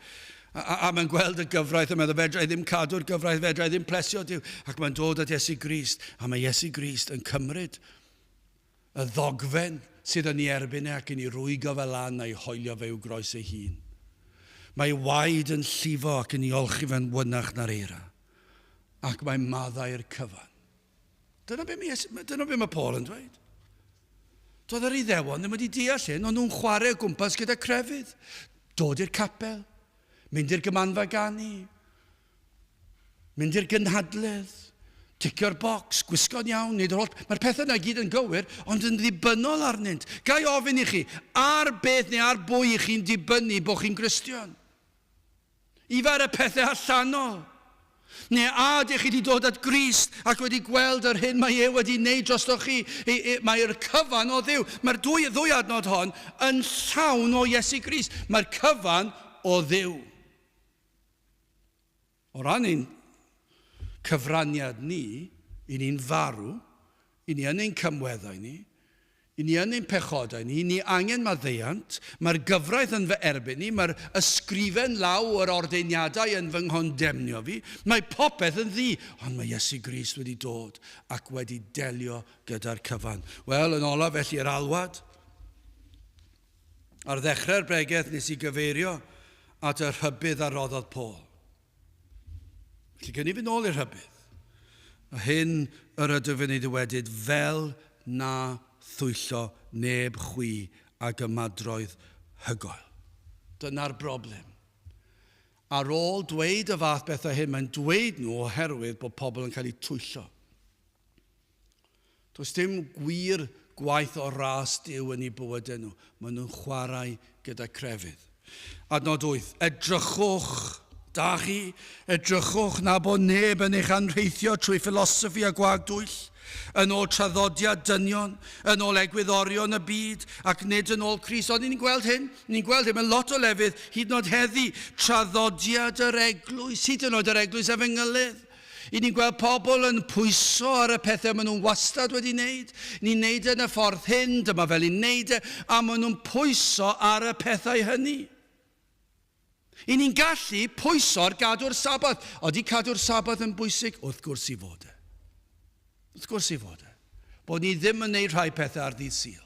A, a, a mae'n gweld y gyfraith a meddwl, fedra i ddim cadw'r gyfraith, fedra i ddim plesio Duw. Ac mae'n dod at Iesu Grist, a mae Iesu Grist yn cymryd Y ddogfen sydd yn ei erbyn e ac yn ei rwygo fe lan a'i hoelio fe i'w groes ei hun. Mae ei waed yn llifo ac yn ei olchi fe'n wynach na'r eira. Ac mae'n maddau'r cyfan. Dyna be mae, dyna be mae Paul yn dweud. Doedd yr Iddewon ddim wedi deall hyn, ond nhw'n chwarae o gwmpas gyda crefydd. Dod i'r capel, mynd i'r gymanfa ganu, Mynd i'r gynhadledd, ticio'r bocs, gwisgo'n iawn, wneud yr holl... Mae'r pethau yna i gyd yn gywir, ond yn ddibynnol arnynt. Ga i ofyn i chi, ar beth neu ar bwy i chi'n dibynnu bod chi'n Gristion? Ife ar y pethau allanol? Neu a ydych chi wedi dod at Grist ac wedi gweld yr hyn mae e wedi wneud drostoch chi? Mae'r cyfan o Dduw. Mae'r dwy, ddwy adnod hon yn llawn o Iesu Grist. Mae'r cyfan o Dduw. O ran ein cyfraniad ni, i ni'n farw, i ni yn ein cymweddau ni, i ni yn ein pechodau ni, ni angen maddeuant, mae'r gyfraith yn fy erbyn i, mae'r ysgrifen law yr ordeiniadau yn fy nghondemnio fi, mae popeth yn ddu, ond mae Iesu Grist wedi dod ac wedi delio gyda'r cyfan. Wel, yn olaf felly yr alwad. Ar ddechrau'r bregeth nes i gyfeirio at y rhybudd a roddodd Paul. Felly gen i fynd nôl i'r rhybudd. A hyn yr ydw yn ei ddywedyd fel na thwyllo neb chwi ag ymadroedd hygoel. Dyna'r broblem. Ar ôl dweud y fath bethau hyn, mae'n dweud nhw oherwydd bod pobl yn cael eu twyllo. Does dim gwir gwaith o ras Duw yn eu bywydau nhw. Maen nhw'n chwarae gyda crefydd. Adnod 8. Edrychwch. Da chi, edrychwch na bod neb yn eich anrheithio trwy philosophy a gwag dwyll, yn ôl traddodiad dynion, yn ôl egwyddorion y byd, ac nid yn ôl Crist. Ond ni'n gweld hyn, ni'n gweld hyn mewn lot o lefydd, hyd yn oed heddi, traddodiad yr eglwys, hyd yn oed yr eglwys efengylydd. I ni'n gweld pobl yn pwyso ar y pethau maen nhw'n wastad wedi wneud. Ni'n wneud e yn y ffordd hyn, dyma fel ni'n wneud e, a maen nhw'n pwyso ar y pethau hynny. I ni'n gallu pwyso ar gadw'r Sabath. Odi cadw'r Sabath yn bwysig? Wrth gwrs i fod e. Wrth gwrs i fod e. Bod ni ddim yn neud rhai pethau ar ddydd Sul.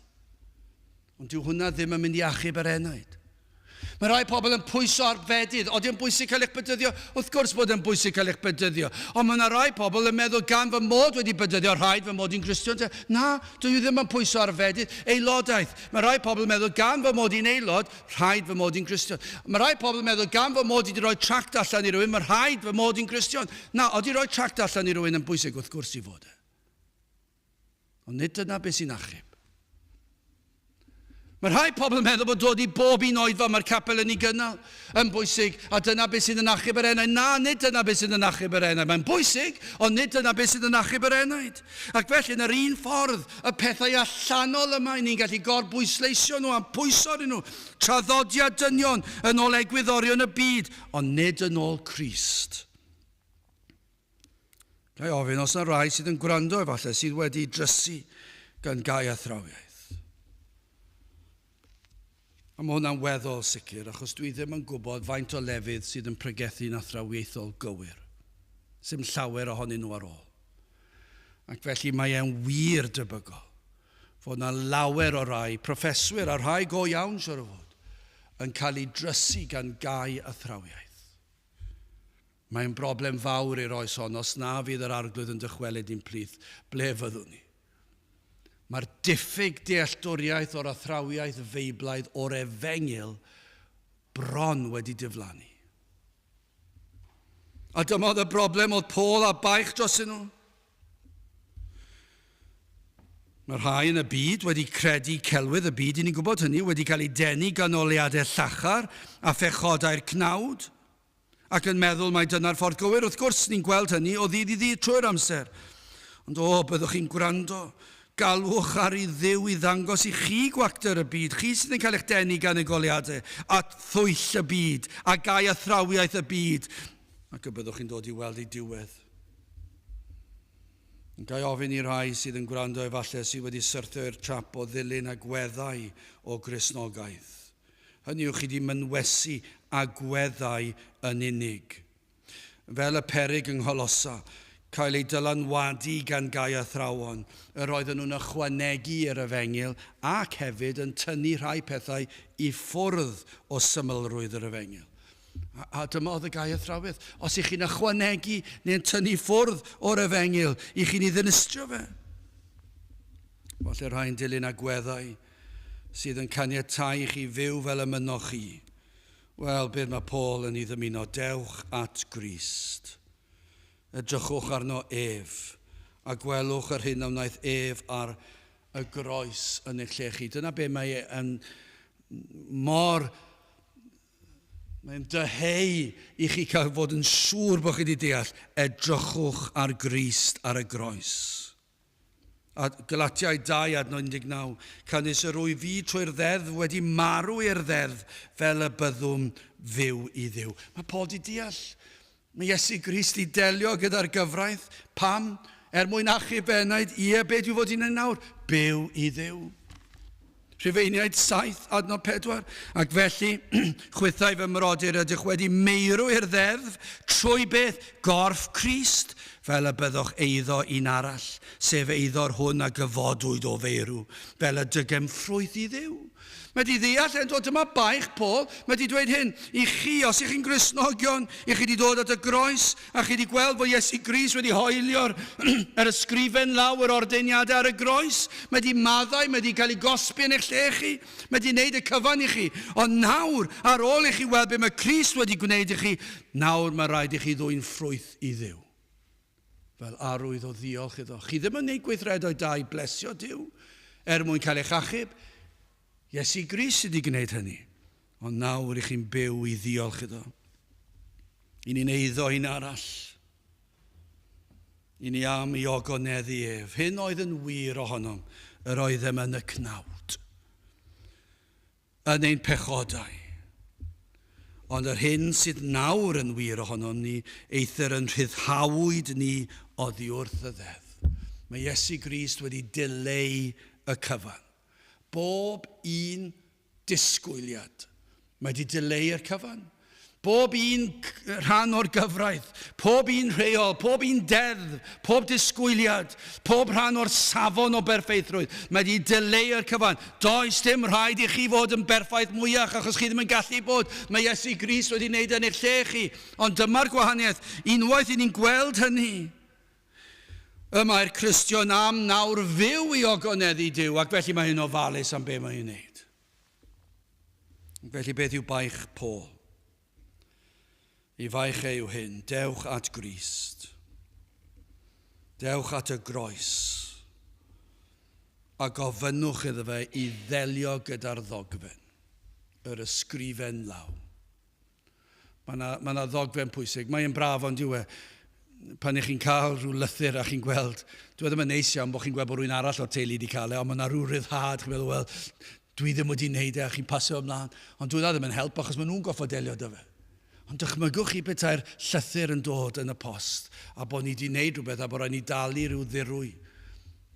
Ond dyw hwnna ddim yn mynd i achub yr enaid. Mae rhai pobl yn pwyso ar fedydd. Odi yn bwysig cael eich bedyddio? Wrth gwrs bod yn bwysig cael eich bedyddio. Ond mae yna rai pobl yn meddwl gan fy mod wedi bedyddio, rhaid fy mod i'n Gristion. Na, dwi ddim yn pwyso ar fedydd. Aelodaeth. Mae rhai pobl yn meddwl gan fy mod i'n aelod, rhaid fy mod i'n Gristion. Mae rhai pobl yn meddwl gan fy mod i wedi rhoi tract allan i rywun, mae rhaid fy mod i'n Gristion. Na, odi rhoi tract allan i rywun yn bwysig? Wrth gwrs i fod e. Ond nid dyna beth sy'n achub. Mae rhai pobl yn meddwl bod dod i bob un oedfa mae'r capel yn ei gynnal yn bwysig, a dyna beth sydd yn achub yr enaid. Na, nid dyna beth sydd yn achub yr enaid. Mae'n bwysig, ond nid dyna beth sydd yn achub yr enaid. Ac felly, yn yr un ffordd, y pethau allanol yma, ni'n gallu gorbwysleisio nhw a'n pwyso arnyn nhw. Traddodiad dynion yn ôl egwyddorion y byd, ond nid yn ôl Crist. Ga i ofyn os yna rai sydd yn gwrando efallai sydd wedi drysu gan gau athrawiaeth. A mae hwnna'n weddol sicr, achos dwi ddim yn gwybod faint o lefydd sydd yn pregethu'n athrawiaethol gywir. Sim llawer ohonyn nhw ar ôl. Ac felly mae e'n wir debygol fod yna lawer o rai proffeswyr, a rhai go iawn siwr o fod, yn cael eu drysu gan gau athrawiaeth. Mae'n broblem fawr i'r oes hon, os na fydd yr Arglwydd yn dychwelyd i'n plith, ble fyddwn ni? Mae'r diffyg dealltwriaeth o'r athrawiaeth Feiblaidd o'r Efengyl bron wedi diflannu. A dyma oedd y broblem oedd Paul a baich drosyn nhw. Mae rhai yn y byd wedi credu celwydd y byd, i ni'n gwybod hynny, wedi cael eu denu gan oleadau llachar a phechodau'r cnawd. Ac yn meddwl mai dyna'r ffordd gywir. Wrth gwrs, ni'n gweld hynny o ddydd i ddydd trwy'r amser. Ond o, byddwch chi'n gwrando. Galwch ar i Dduw i ddangos i chi gwacter y byd, chi sydd yn cael eich denu gan y goleuadau, at thwyll y byd, a gau athrawiaeth y byd, ac y byddwch chi'n dod i weld ei diwedd. Yn gael ofyn i rai sydd yn gwrando efallai sydd wedi syrthio i'r trap o ddilyn agweddau o Gristnogaeth. Hynny yw, chi 'di mynwesu agweddau yn unig. Fel y peryg yng Ngholosa, cael eu dylanwadu gan gau athrawon, yr oedden nhw'n ychwanegu i'r efengyl ac hefyd yn tynnu rhai pethau i ffwrdd o symlrwydd yr efengyl. A, a dyma oedd y gau athrawiaeth. Os ych chi'n ychwanegu neu'n tynnu ffwrdd o'r efengyl, i chi'n ei ddinistrio fe. Falle rhai'n dilyn agweddau sydd yn caniatáu i chi fyw fel y mynnoch chi. Wel, beth mae Paul yn ei ddymuno? Dewch at Grist. Edrychwch arno ef, a gwelwch yr hyn a wnaeth ef ar y groes yn eich lle chi. Dyna be mae e yn mor... Mae'n dyheu i chi cael fod yn siŵr bod chi wedi deall. Edrychwch ar Grist ar y groes. A Galatiaid 2 adnod 19, Canys yr wyf fi trwy'r ddeddf wedi marw i'r ddeddf fel y byddwn fyw i Dduw. Mae Paul di deall. Mae Iesu Grist di delio gyda'r gyfraith. Pam? Er mwyn achub fy enaid, ie, be dwi fod i'n ei nawr? Byw i Dduw. Rhufeiniaid 7, adnod 4. Ac felly, chwithau fy mrodyr, ydych wedi meirw i'r ddeddf trwy beth? Gorff Crist, fel y byddwch eiddo un arall, sef eiddo'r hwn a gyfodwyd o feirw, fel y dygem ffrwyth i Dduw. Mae di ddeall e'n dod, dyma baich Paul, mae di dweud hyn, i chi, os ych chi'n Gristnogion, i chi di dod at y groes, A chi 'di gweld fod Iesu Grist wedi hoelio'r yr ysgrifen law yr ordeiniadau ar y groes? Mae 'di maddau, mae 'di cael ei gosbi yn eich lle chi, mae 'di wneud y cyfan i chi. Ond nawr, ar ôl i chi weld be mae Crist wedi gwneud i chi, nawr mae rhaid i chi ddwyn ffrwyth i Dduw. Fel arwydd o ddiolch iddo. Chi ddim yn gwneud gweithredoedd da i blesio Duw er mwyn cael eich achub. Iesu Grist sydd wedi gwneud hynny. Ond nawr i chi'n byw i ddiolch iddo. I ni'n eiddo un arall. I ni am i ogoneddu ef. Hyn oedd yn wir ohonom, yr oeddem yn y cnawd. Yn ein pechodau. Ond yr hyn sydd nawr yn wir ohonom ni, eithr yn rhyddhawyd ni oddi wrth y ddeddf. Mae Iesu Grist wedi dileu y cyfan. Bob un disgwyliad. Mae wedi dileu'r cyfan. Bob un rhan o'r gyfraith, pob un rheol, pob un deddf, pob disgwyliad, pob rhan o'r safon o berffeithrwydd, mae wedi dileu'r cyfan. Does dim rhaid i chi fod yn berffaith mwyach achos chi ddim yn gallu bod. Mae Iesu Grist wedi wneud yn eich lle chi. Ond dyma'r gwahaniaeth. Unwaith i ni'n gweld hynny, y mae'r Cristion am nawr fyw i ogoneddu Duw, ac felly mae hi'n ofalus am be mae'n wneud. Felly beth yw baich Paul? I faich e yw hyn, dewch at Grist. Dewch at y groes. A gofynnwch iddo fe i ddelio gyda'r ddogfen, yr ysgrifen law. Mae yna ma ddogfen pwysig. Mae'n braf ond yw e, pan ych chi'n cael rhyw lythyr a chi'n gweld, dwi e ddim yn neis iawn bod chi'n gweld bod rhywun arall o'r teulu wedi cael e, ond mae yna rhyw ryddhad, chi'n meddwl, wel, dwi ddim wedi wneud e a chi'n pasio ymlaen. Ond dwi ddim yn help achos maen nhw'n goffod delio 'da fe. Ond dychmygwch chi petai'r llythyr yn dod yn y post a bod ni wedi wneud rhywbeth a bod rhaid ni dalu rhyw ddirwy.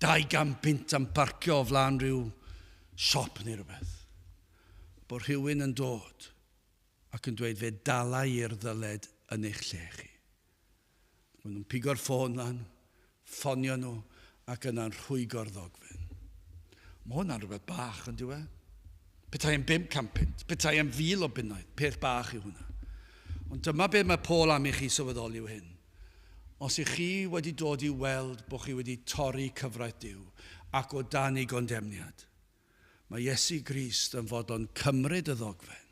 200 punt am parcio o flaen rhyw siop neu rhywbeth. Bod rhywun yn dod ac yn dweud fe dala i'r ddyled yn eich lle chi. Maen nhw'n pigo'r ffôn lan, ffonio nhw ac yna'n rhwygo'r ddogfen. Mae hwnna'n rhywbeth bach yn diwe. Petai yn 500 punt, petai yn 1,000 o bunnoedd, peth bach yw hwnna. Ond dyma beth mae Paul am i chi sylweddoli yw hyn. Os ych chi wedi dod i weld bod chi wedi torri cyfraith Duw ac o dan ei gondemniad, mae Iesu Grist yn fodlon cymryd y ddogfen.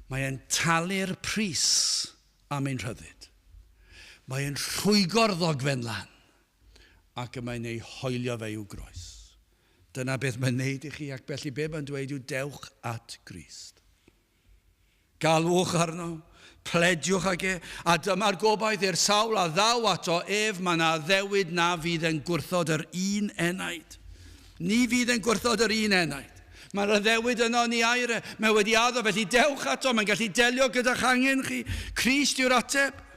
Mae e'n talu'r pris am ein rhyddid. Mae e'n rhwygo'r ddogfen lan ac y mae'n ei hoelio fe i'w groes. Dyna beth mae'n neud i chi ac felly be mae'n dweud yw dewch at Grist. Galwch arno, plediwch ag e, a dyma'r gobaith i'r sawl a ddaw ato ef, mae yna addewid na fydd yn gwrthod yr un enaid. Ni fydd yn gwrthod yr un enaid. Mae'r addewid yno yn ei air e. Mae wedi addo, felly dewch ato, mae'n gallu delio gyda'ch angen chi. Crist yw'r ateb.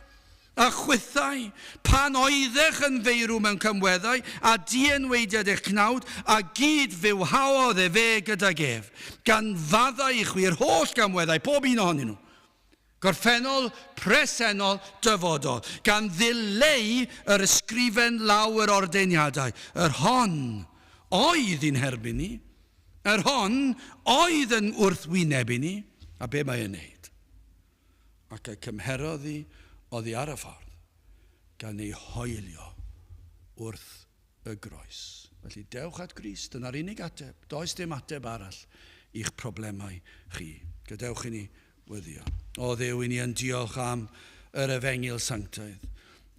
A chwithau, pan oeddech yn feirw mewn cymweddau, a dienweidiad eich cnawd, a gyd fywhaodd efe gydag ef, gan faddau i chwi'r holl gamweddau, pob un ohonyn nhw. Gorffennol, presennol, dyfodol, gan ddileu yr ysgrifen law yr ordeiniadau, yr hon oedd i'n herbyn ni, yr hon oedd yn wrthwyneb i ni, a be mae e'n neud? Ac y cymherodd hi oddi ar y ffordd, gan ei hoelio wrth y groes. Felly dewch at Grist, dyna'r unig ateb. Does dim ateb arall i'ch problemau chi. Gadewch i ni weddio. O Dduw, i ni yn diolch am yr efengyl sanctaidd.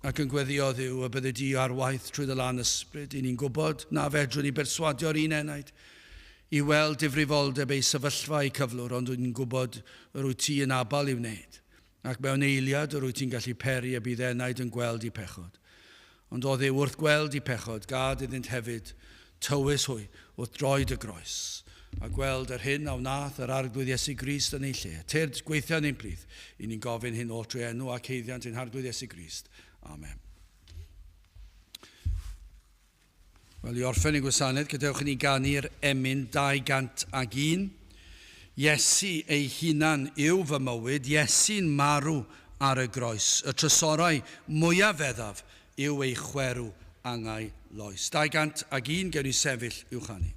Ac yn gweddio Dduw y bydde di ar waith trwy dy lan ysbryd. I ni'n gwybod na fedrwn ni berswadio'r un enaid i weld difrifoldeb ei sefyllfa ei cyflwr, ond wy'n gwybod yr wyt ti yn abal i'w wneud. Ac mewn eiliad yr wyt ti'n gallu peri y bydd enaid yn gweld i pechod. Ond o Dduw, wrth gweld i pechod, gad iddynt hefyd tywys hwy wrth droed y groes, a gweld yr hyn a wnaeth yr Arglwydd Iesu Grist yn ei lle. Tyrd, gweithio yn ein plith, i ni'n gofyn hyn oll trwy enw ac haeddiant ein Harglwydd Iesu Grist. Amen. Wel, i orffen ein gwasanaeth, gadewch i ni ganu'r emyn 201. Iesu ei hunan yw fy mywyd, Iesu'n marw ar y groes. Y trysorau mwyaf feddaf yw ei chwerw angau loes. 201, gewn ni sefyll i'w chanu.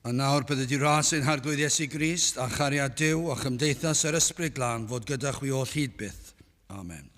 A nawr bydde di ras ein Harglwydd Iesu Grist a chariad Duw a chymdeithas yr Ysbryd Glân fod gyda chwi oll hyd byth. Amen.